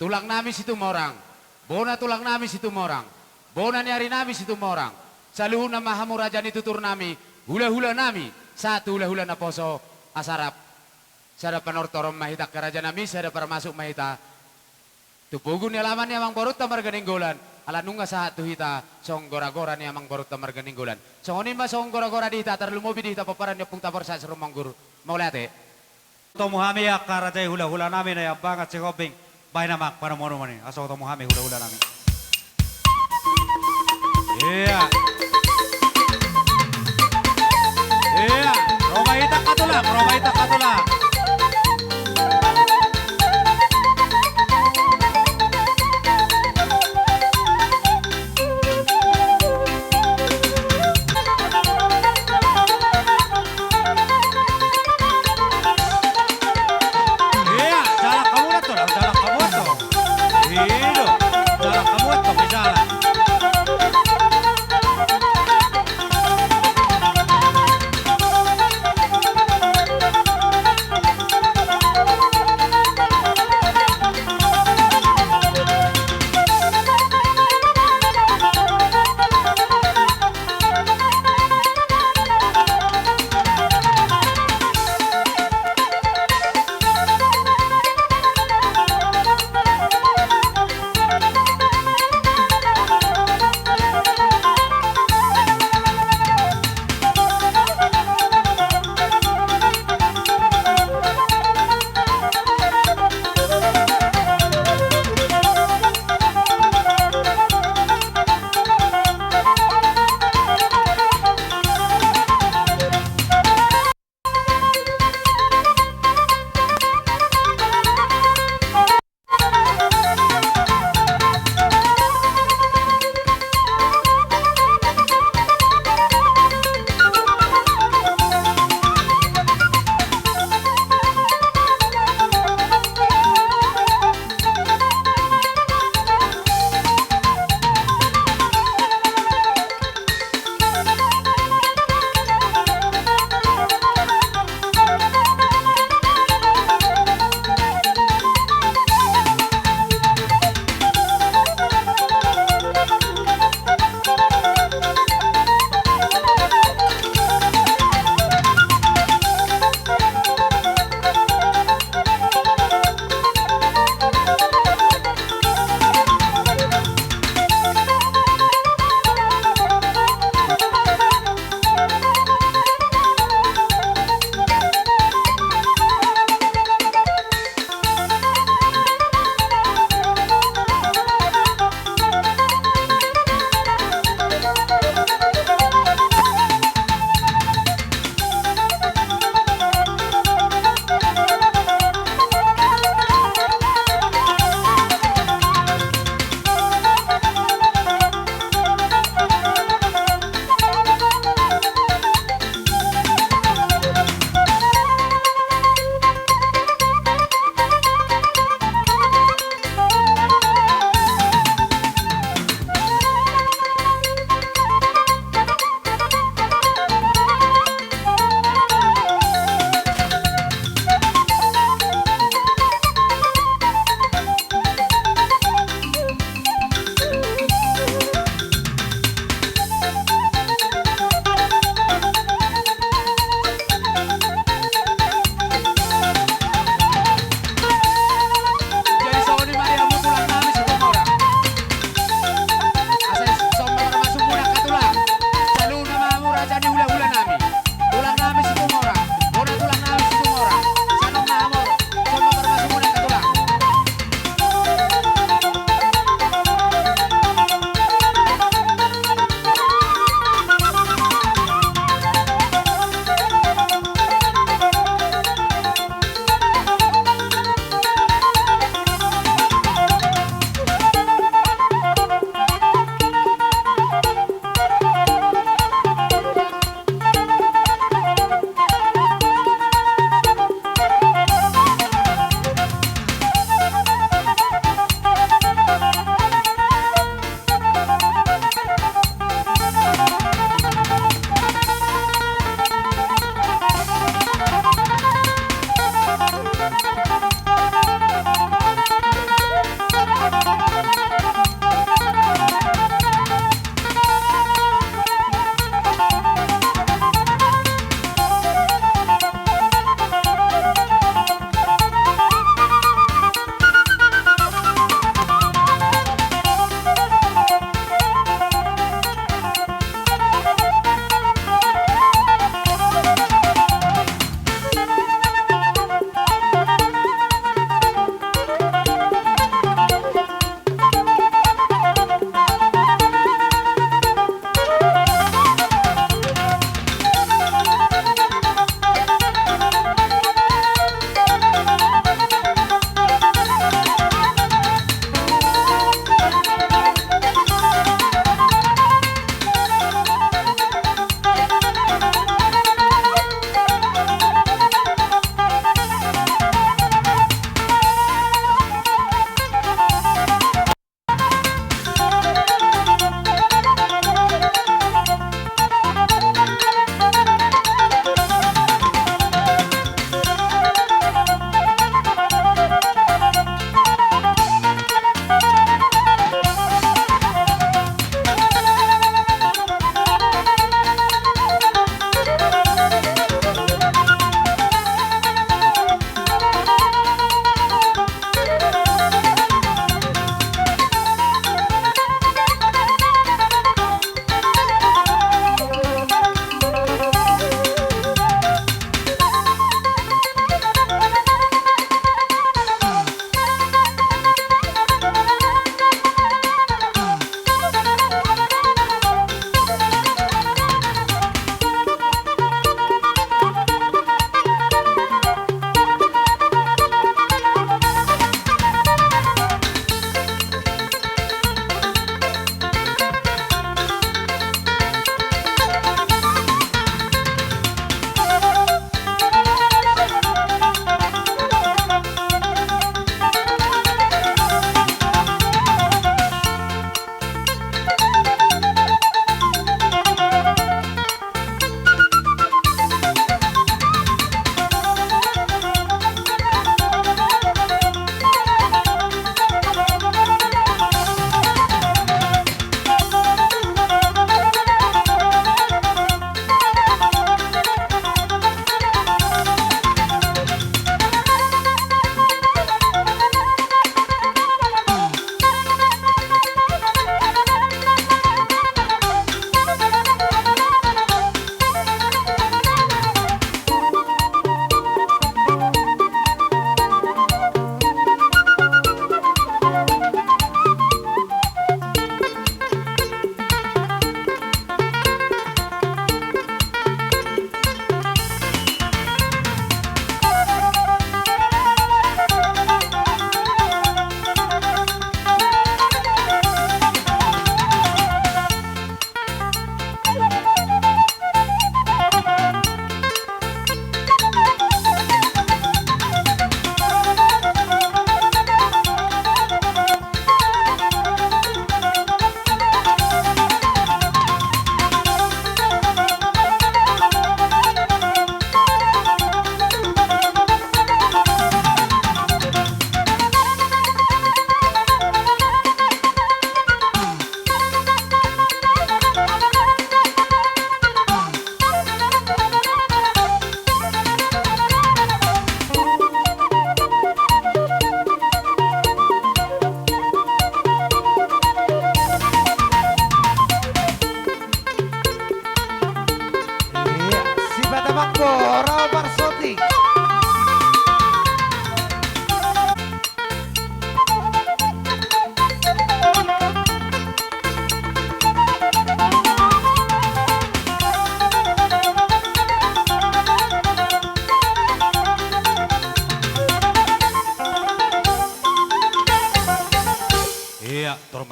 Tulang nami Situmorang. Bona tulang nami Situmorang. Bona ni ari nami Situmorang. Saluhutna ma hamu raja ni tutur nami, hula-hula nami. Sahat tu hula-hula naposo, asa rap sada panortoron ma hita angka raja nami, sada parmasuk ma hita tu pogu ni alaman ni amangborunta marga Nainggolan, ala nunga sahat tu hita songon gora-gora ni amangborunta marga Nainggolan. Songon i ma songon gora-gora di hita, tarlumobi di hita pomparan ni Ompunta Borsak Situmorang. Mauliate. Hutomu hami angka raja i, hula-hula nami na i Ambangan Sihombing, bahen amang panomunomuan i, asa hutomu hami hula-hula nami. Ia. Ia, ro ma hita angka tulang, ro ma hita angka tulang. Ia, jala hamu do, jala hamu do. Ia do, jala hamu do, jala.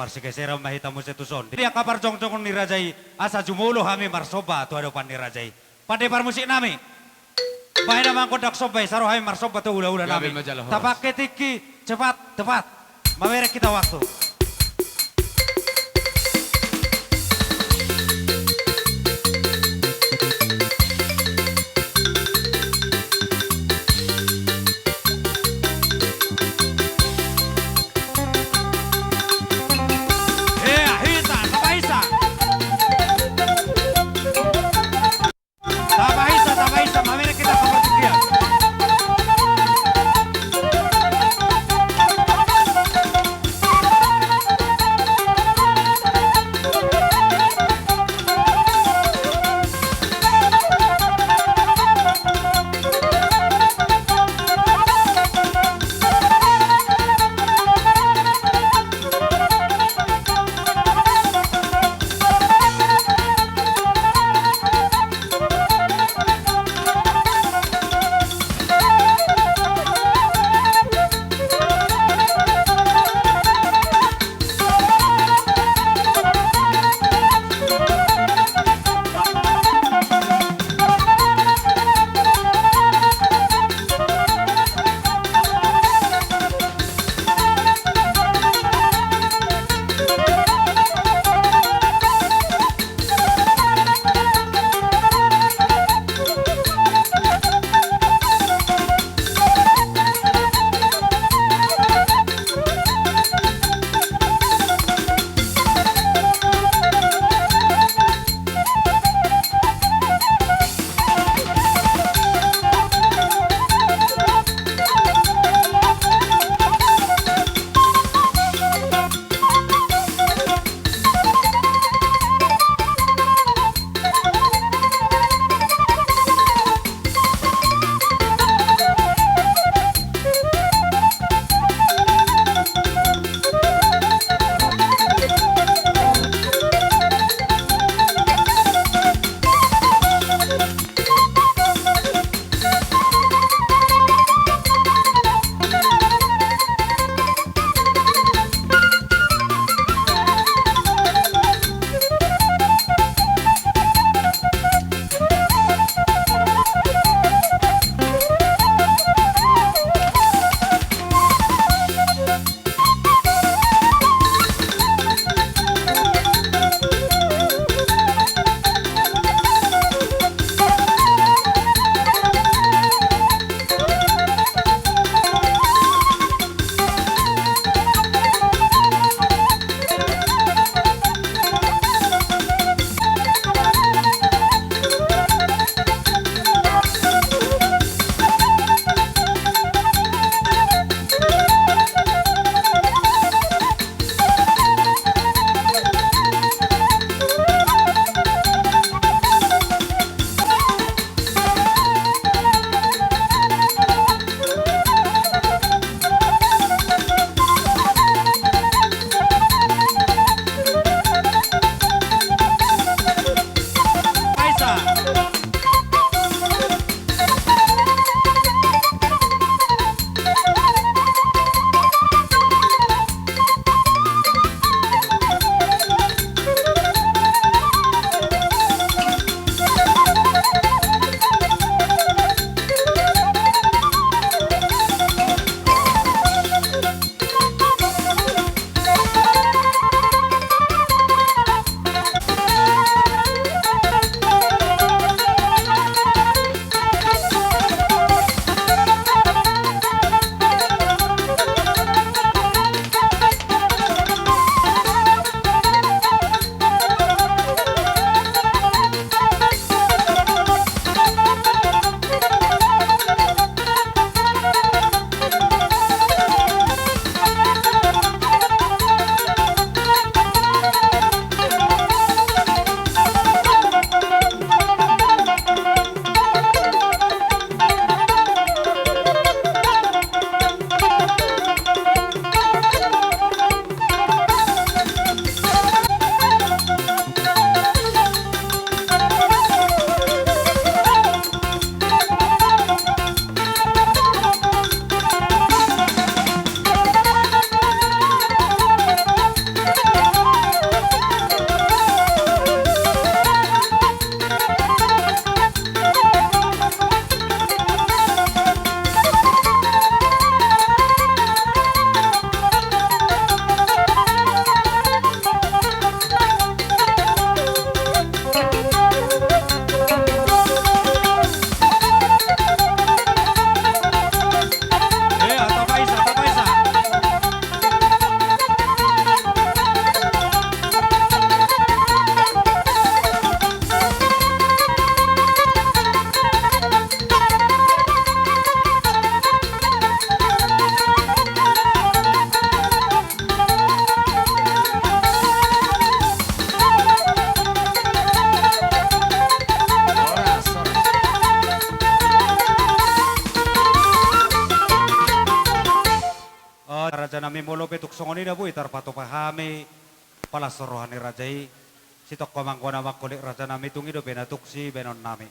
Sigeseran ma hita muse tu son. Di angka parjongjongon ni raja i, asa jumolo hami marsomba tu adopan ni raja i. Pande parmusik nami. Bahen ma gondang somba i, sai ro hami marsomba tu hulahula nami. Gabe ma jala horas. Tapake tingki, cepat, tepat. Mamereng hita waktu. Hea, hita, tapaisa. Tapaisa, tapaisa, mamereng hita partingkian. Nami molo pe tung songon i na boi tarpatupa hami, palas roha ni raja i, sitongko mangona mangkolit raja nami, tung i dope na tung sibaenon nami.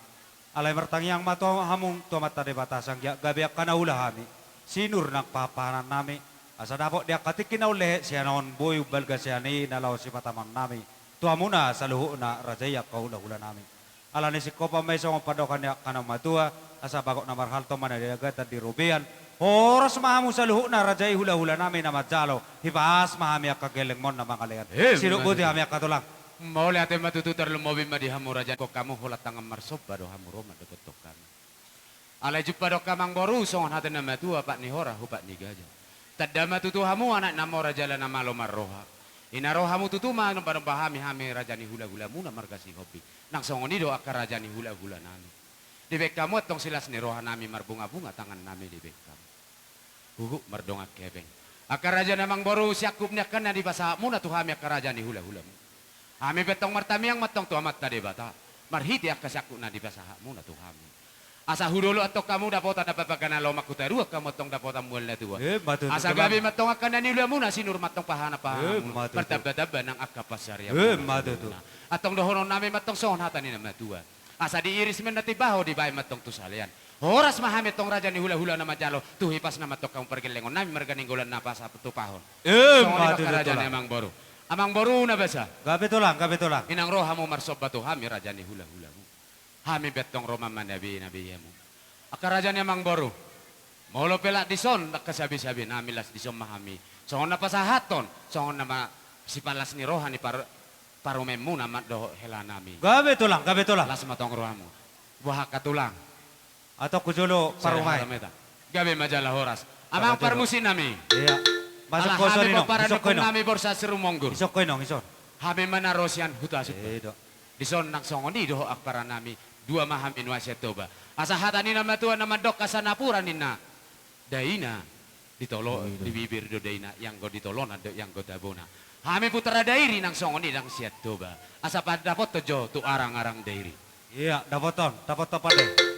Alai martangiang ma tu hamu tu Amanta Debata, asa anggiat gabe angka na huula hami, sinur nang pahanpahanan nami, asa dapot di angka tingki na umlehe sian on boi umbalga sian i na laho sipatamaon nami tu hamuna saluhutna raja i angka hulahula nami. Alani singkopan ma i songon pandohan ni angka na matua, asa bagot na marhalto ma na di agatan di robean. Horas ma hamu saluhutna raja i hulahula nami na manjalo, hipas ma hami angka gellengmon na mangalean. Emma tutu. Sidok boti hami angka tulang. Mauliate ma tutu, tarlumobi ma di hamu raja, ingkon hamu holan tangan marsomba do hamu ro mandapothon hami. Alai jumpang do angka amangboru, songon hata ni na matua, pat ni hora hupat ni gaja. Tanda ma tutu hamu anak na mora jala na malo marroha. I na ro hamu tutu manombanomba hami, hami raja ni hulahulamuna marga Sihombing. Nang songon i do angka raja ni hulahula nami. Dibaen hamu antong silas ni roha nami, marbungabunga tangan nami dibaen hamu. Huhut mardongan hepeng. Angka raja ni amangboru, siangkup ni angka na dipasahatmuna tu hami angka raja ni hulahulamu. Hami pe antong martangiang ma antong tu Amanta Debata, marhite angka siangkup na dipasahatmuna tu hami. Asa hudolok antong hamu dapotan na papaga na lomak, hutaruan hamu antong dapotan mual na tua. Emma tutu. Asa gabe ma antong angka na niulamuna, sinur ma antong pahanpahananmuna. Emma tutu. Martambatamba nang angka pansarianmuna. Emma tutu. Antong dohonon nami ma antong songon hata ni na matua. Asa diiris ma na timbaho, dibaen ma antong tu salean. Horas ma hami antong raja ni hulahula na manjalo, tu hipasna ma antong hamu pargellengon nami marga Nainggolan na pasatupahon. Emma tutu tulang. Songon i ma angka raja ni amangboru. Amangboru na basa. Gabe tulang, gabe tulang. Inang ro hamu marsomba tu hami raja ni hulahulamu. Hami pe antong ro ma manabenabei hamu. Angka raja ni amangboru. Molo pe las dison angka sabisabinami, las dison ma hami. Songon na pasahathon, songon na ma sipalas ni roha ni par-, parumaenmuna ma dohot helanami. Gabe tulang, gabe tulang. Las ma antong rohamu. Boha angka tulang? Antong tu jolo parumaen. Gabe ma jala horas. Amang parmusiknami. Iya. Ala hami pomparan ni ompungnami Borsak Sirumonggur. Ison ko inong, ison. Hami ma na ro sian Huta Sumba. Dison nang songon i dohot amparanami, dua ma hami nuaeng sian Toba. Asa hata ni na matua na mandok asa napuran ninna daina, ditolo, di bibir do daina, ianggo di tolonan do ianggo tabona. Hami putra Dairi nang songon i nang sian Toba. Asa pandapothon jo tu arang-arang Dairi. Iya, dapothon, dapothon pande.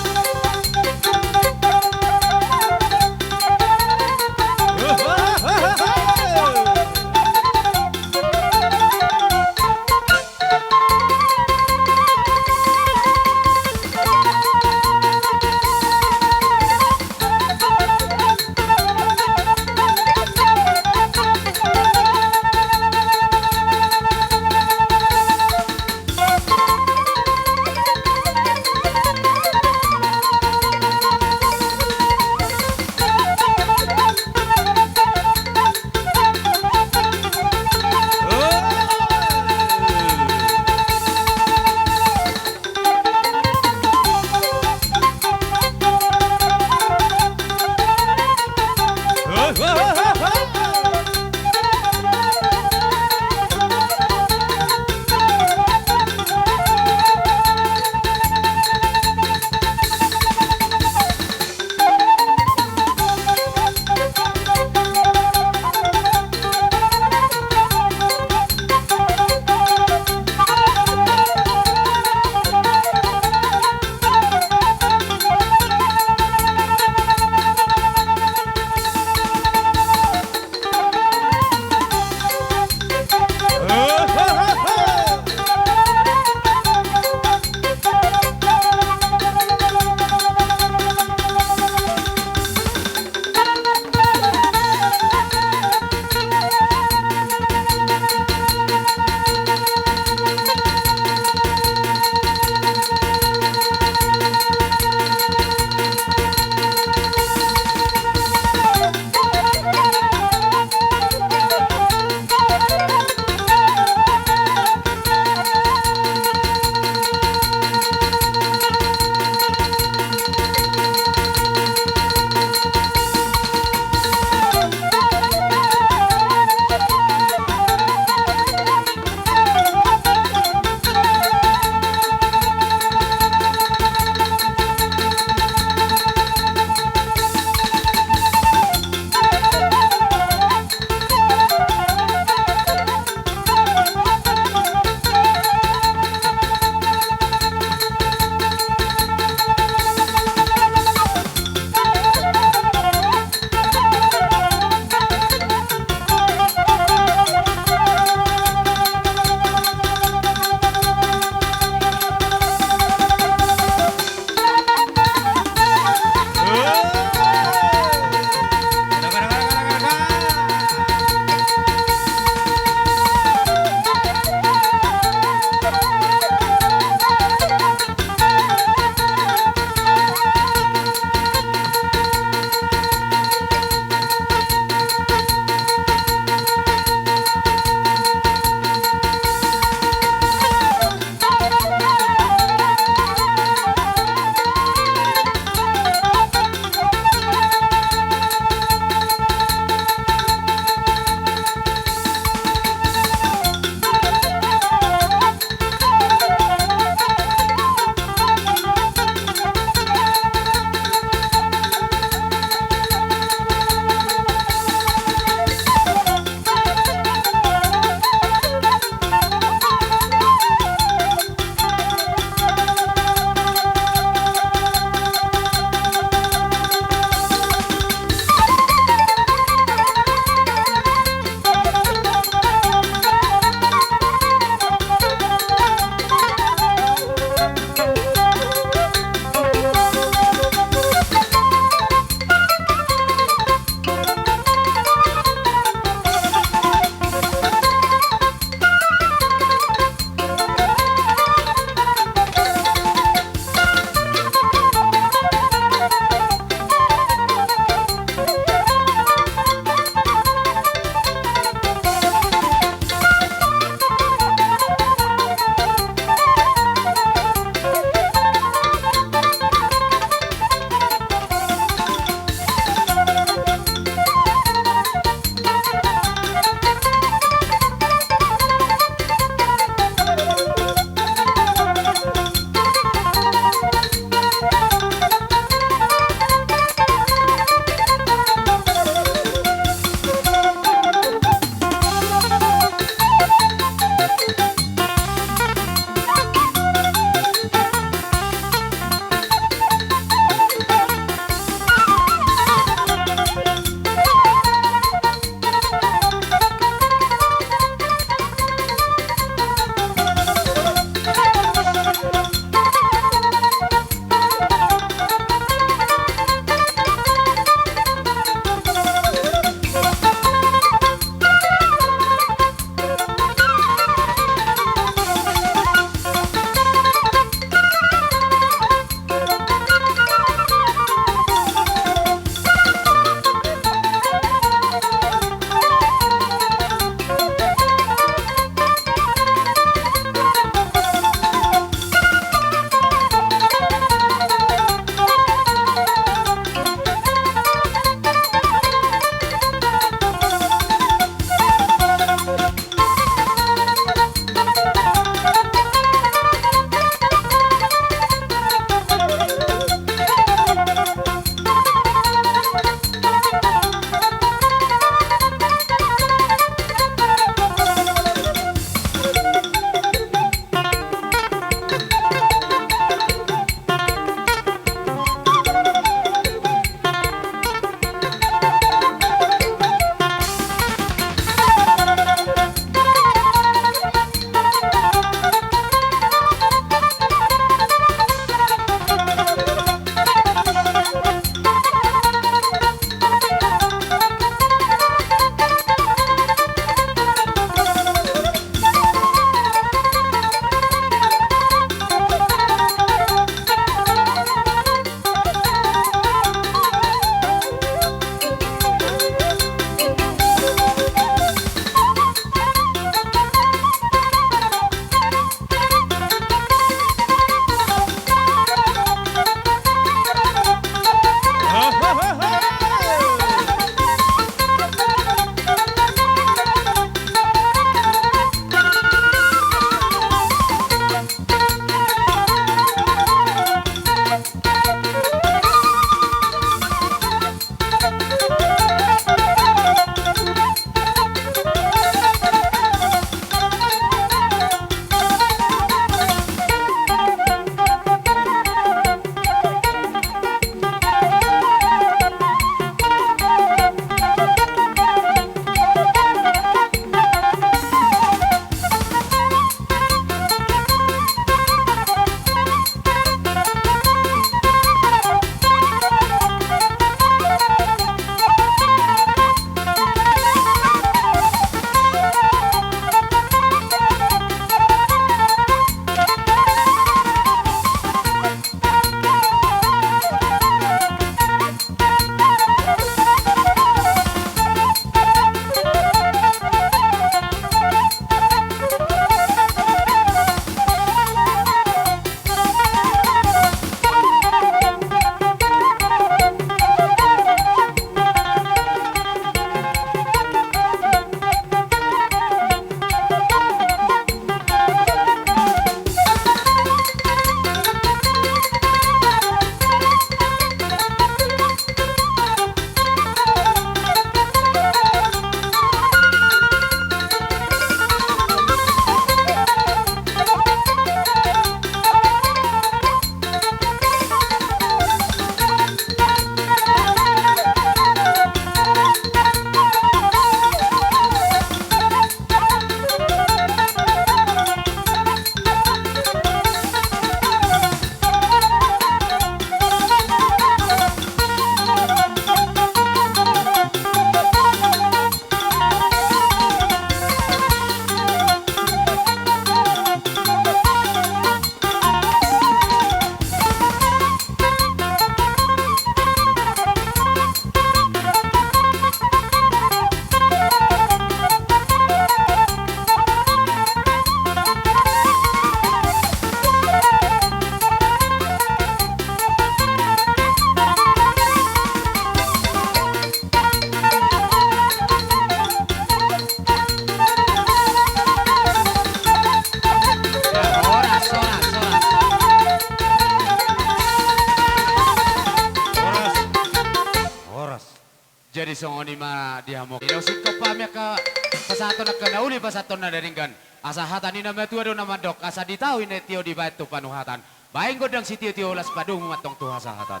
Jadi songon i ma di hamu. Ino singkop hami angka pasahaton angka na uli pasahatonna da denggan. Asa hata ni na matua do na mandok, asa di tao i na tio dibaen tu panuhatan. Baen gondang sitio-tio, las padomu ma antong tu hasahatan.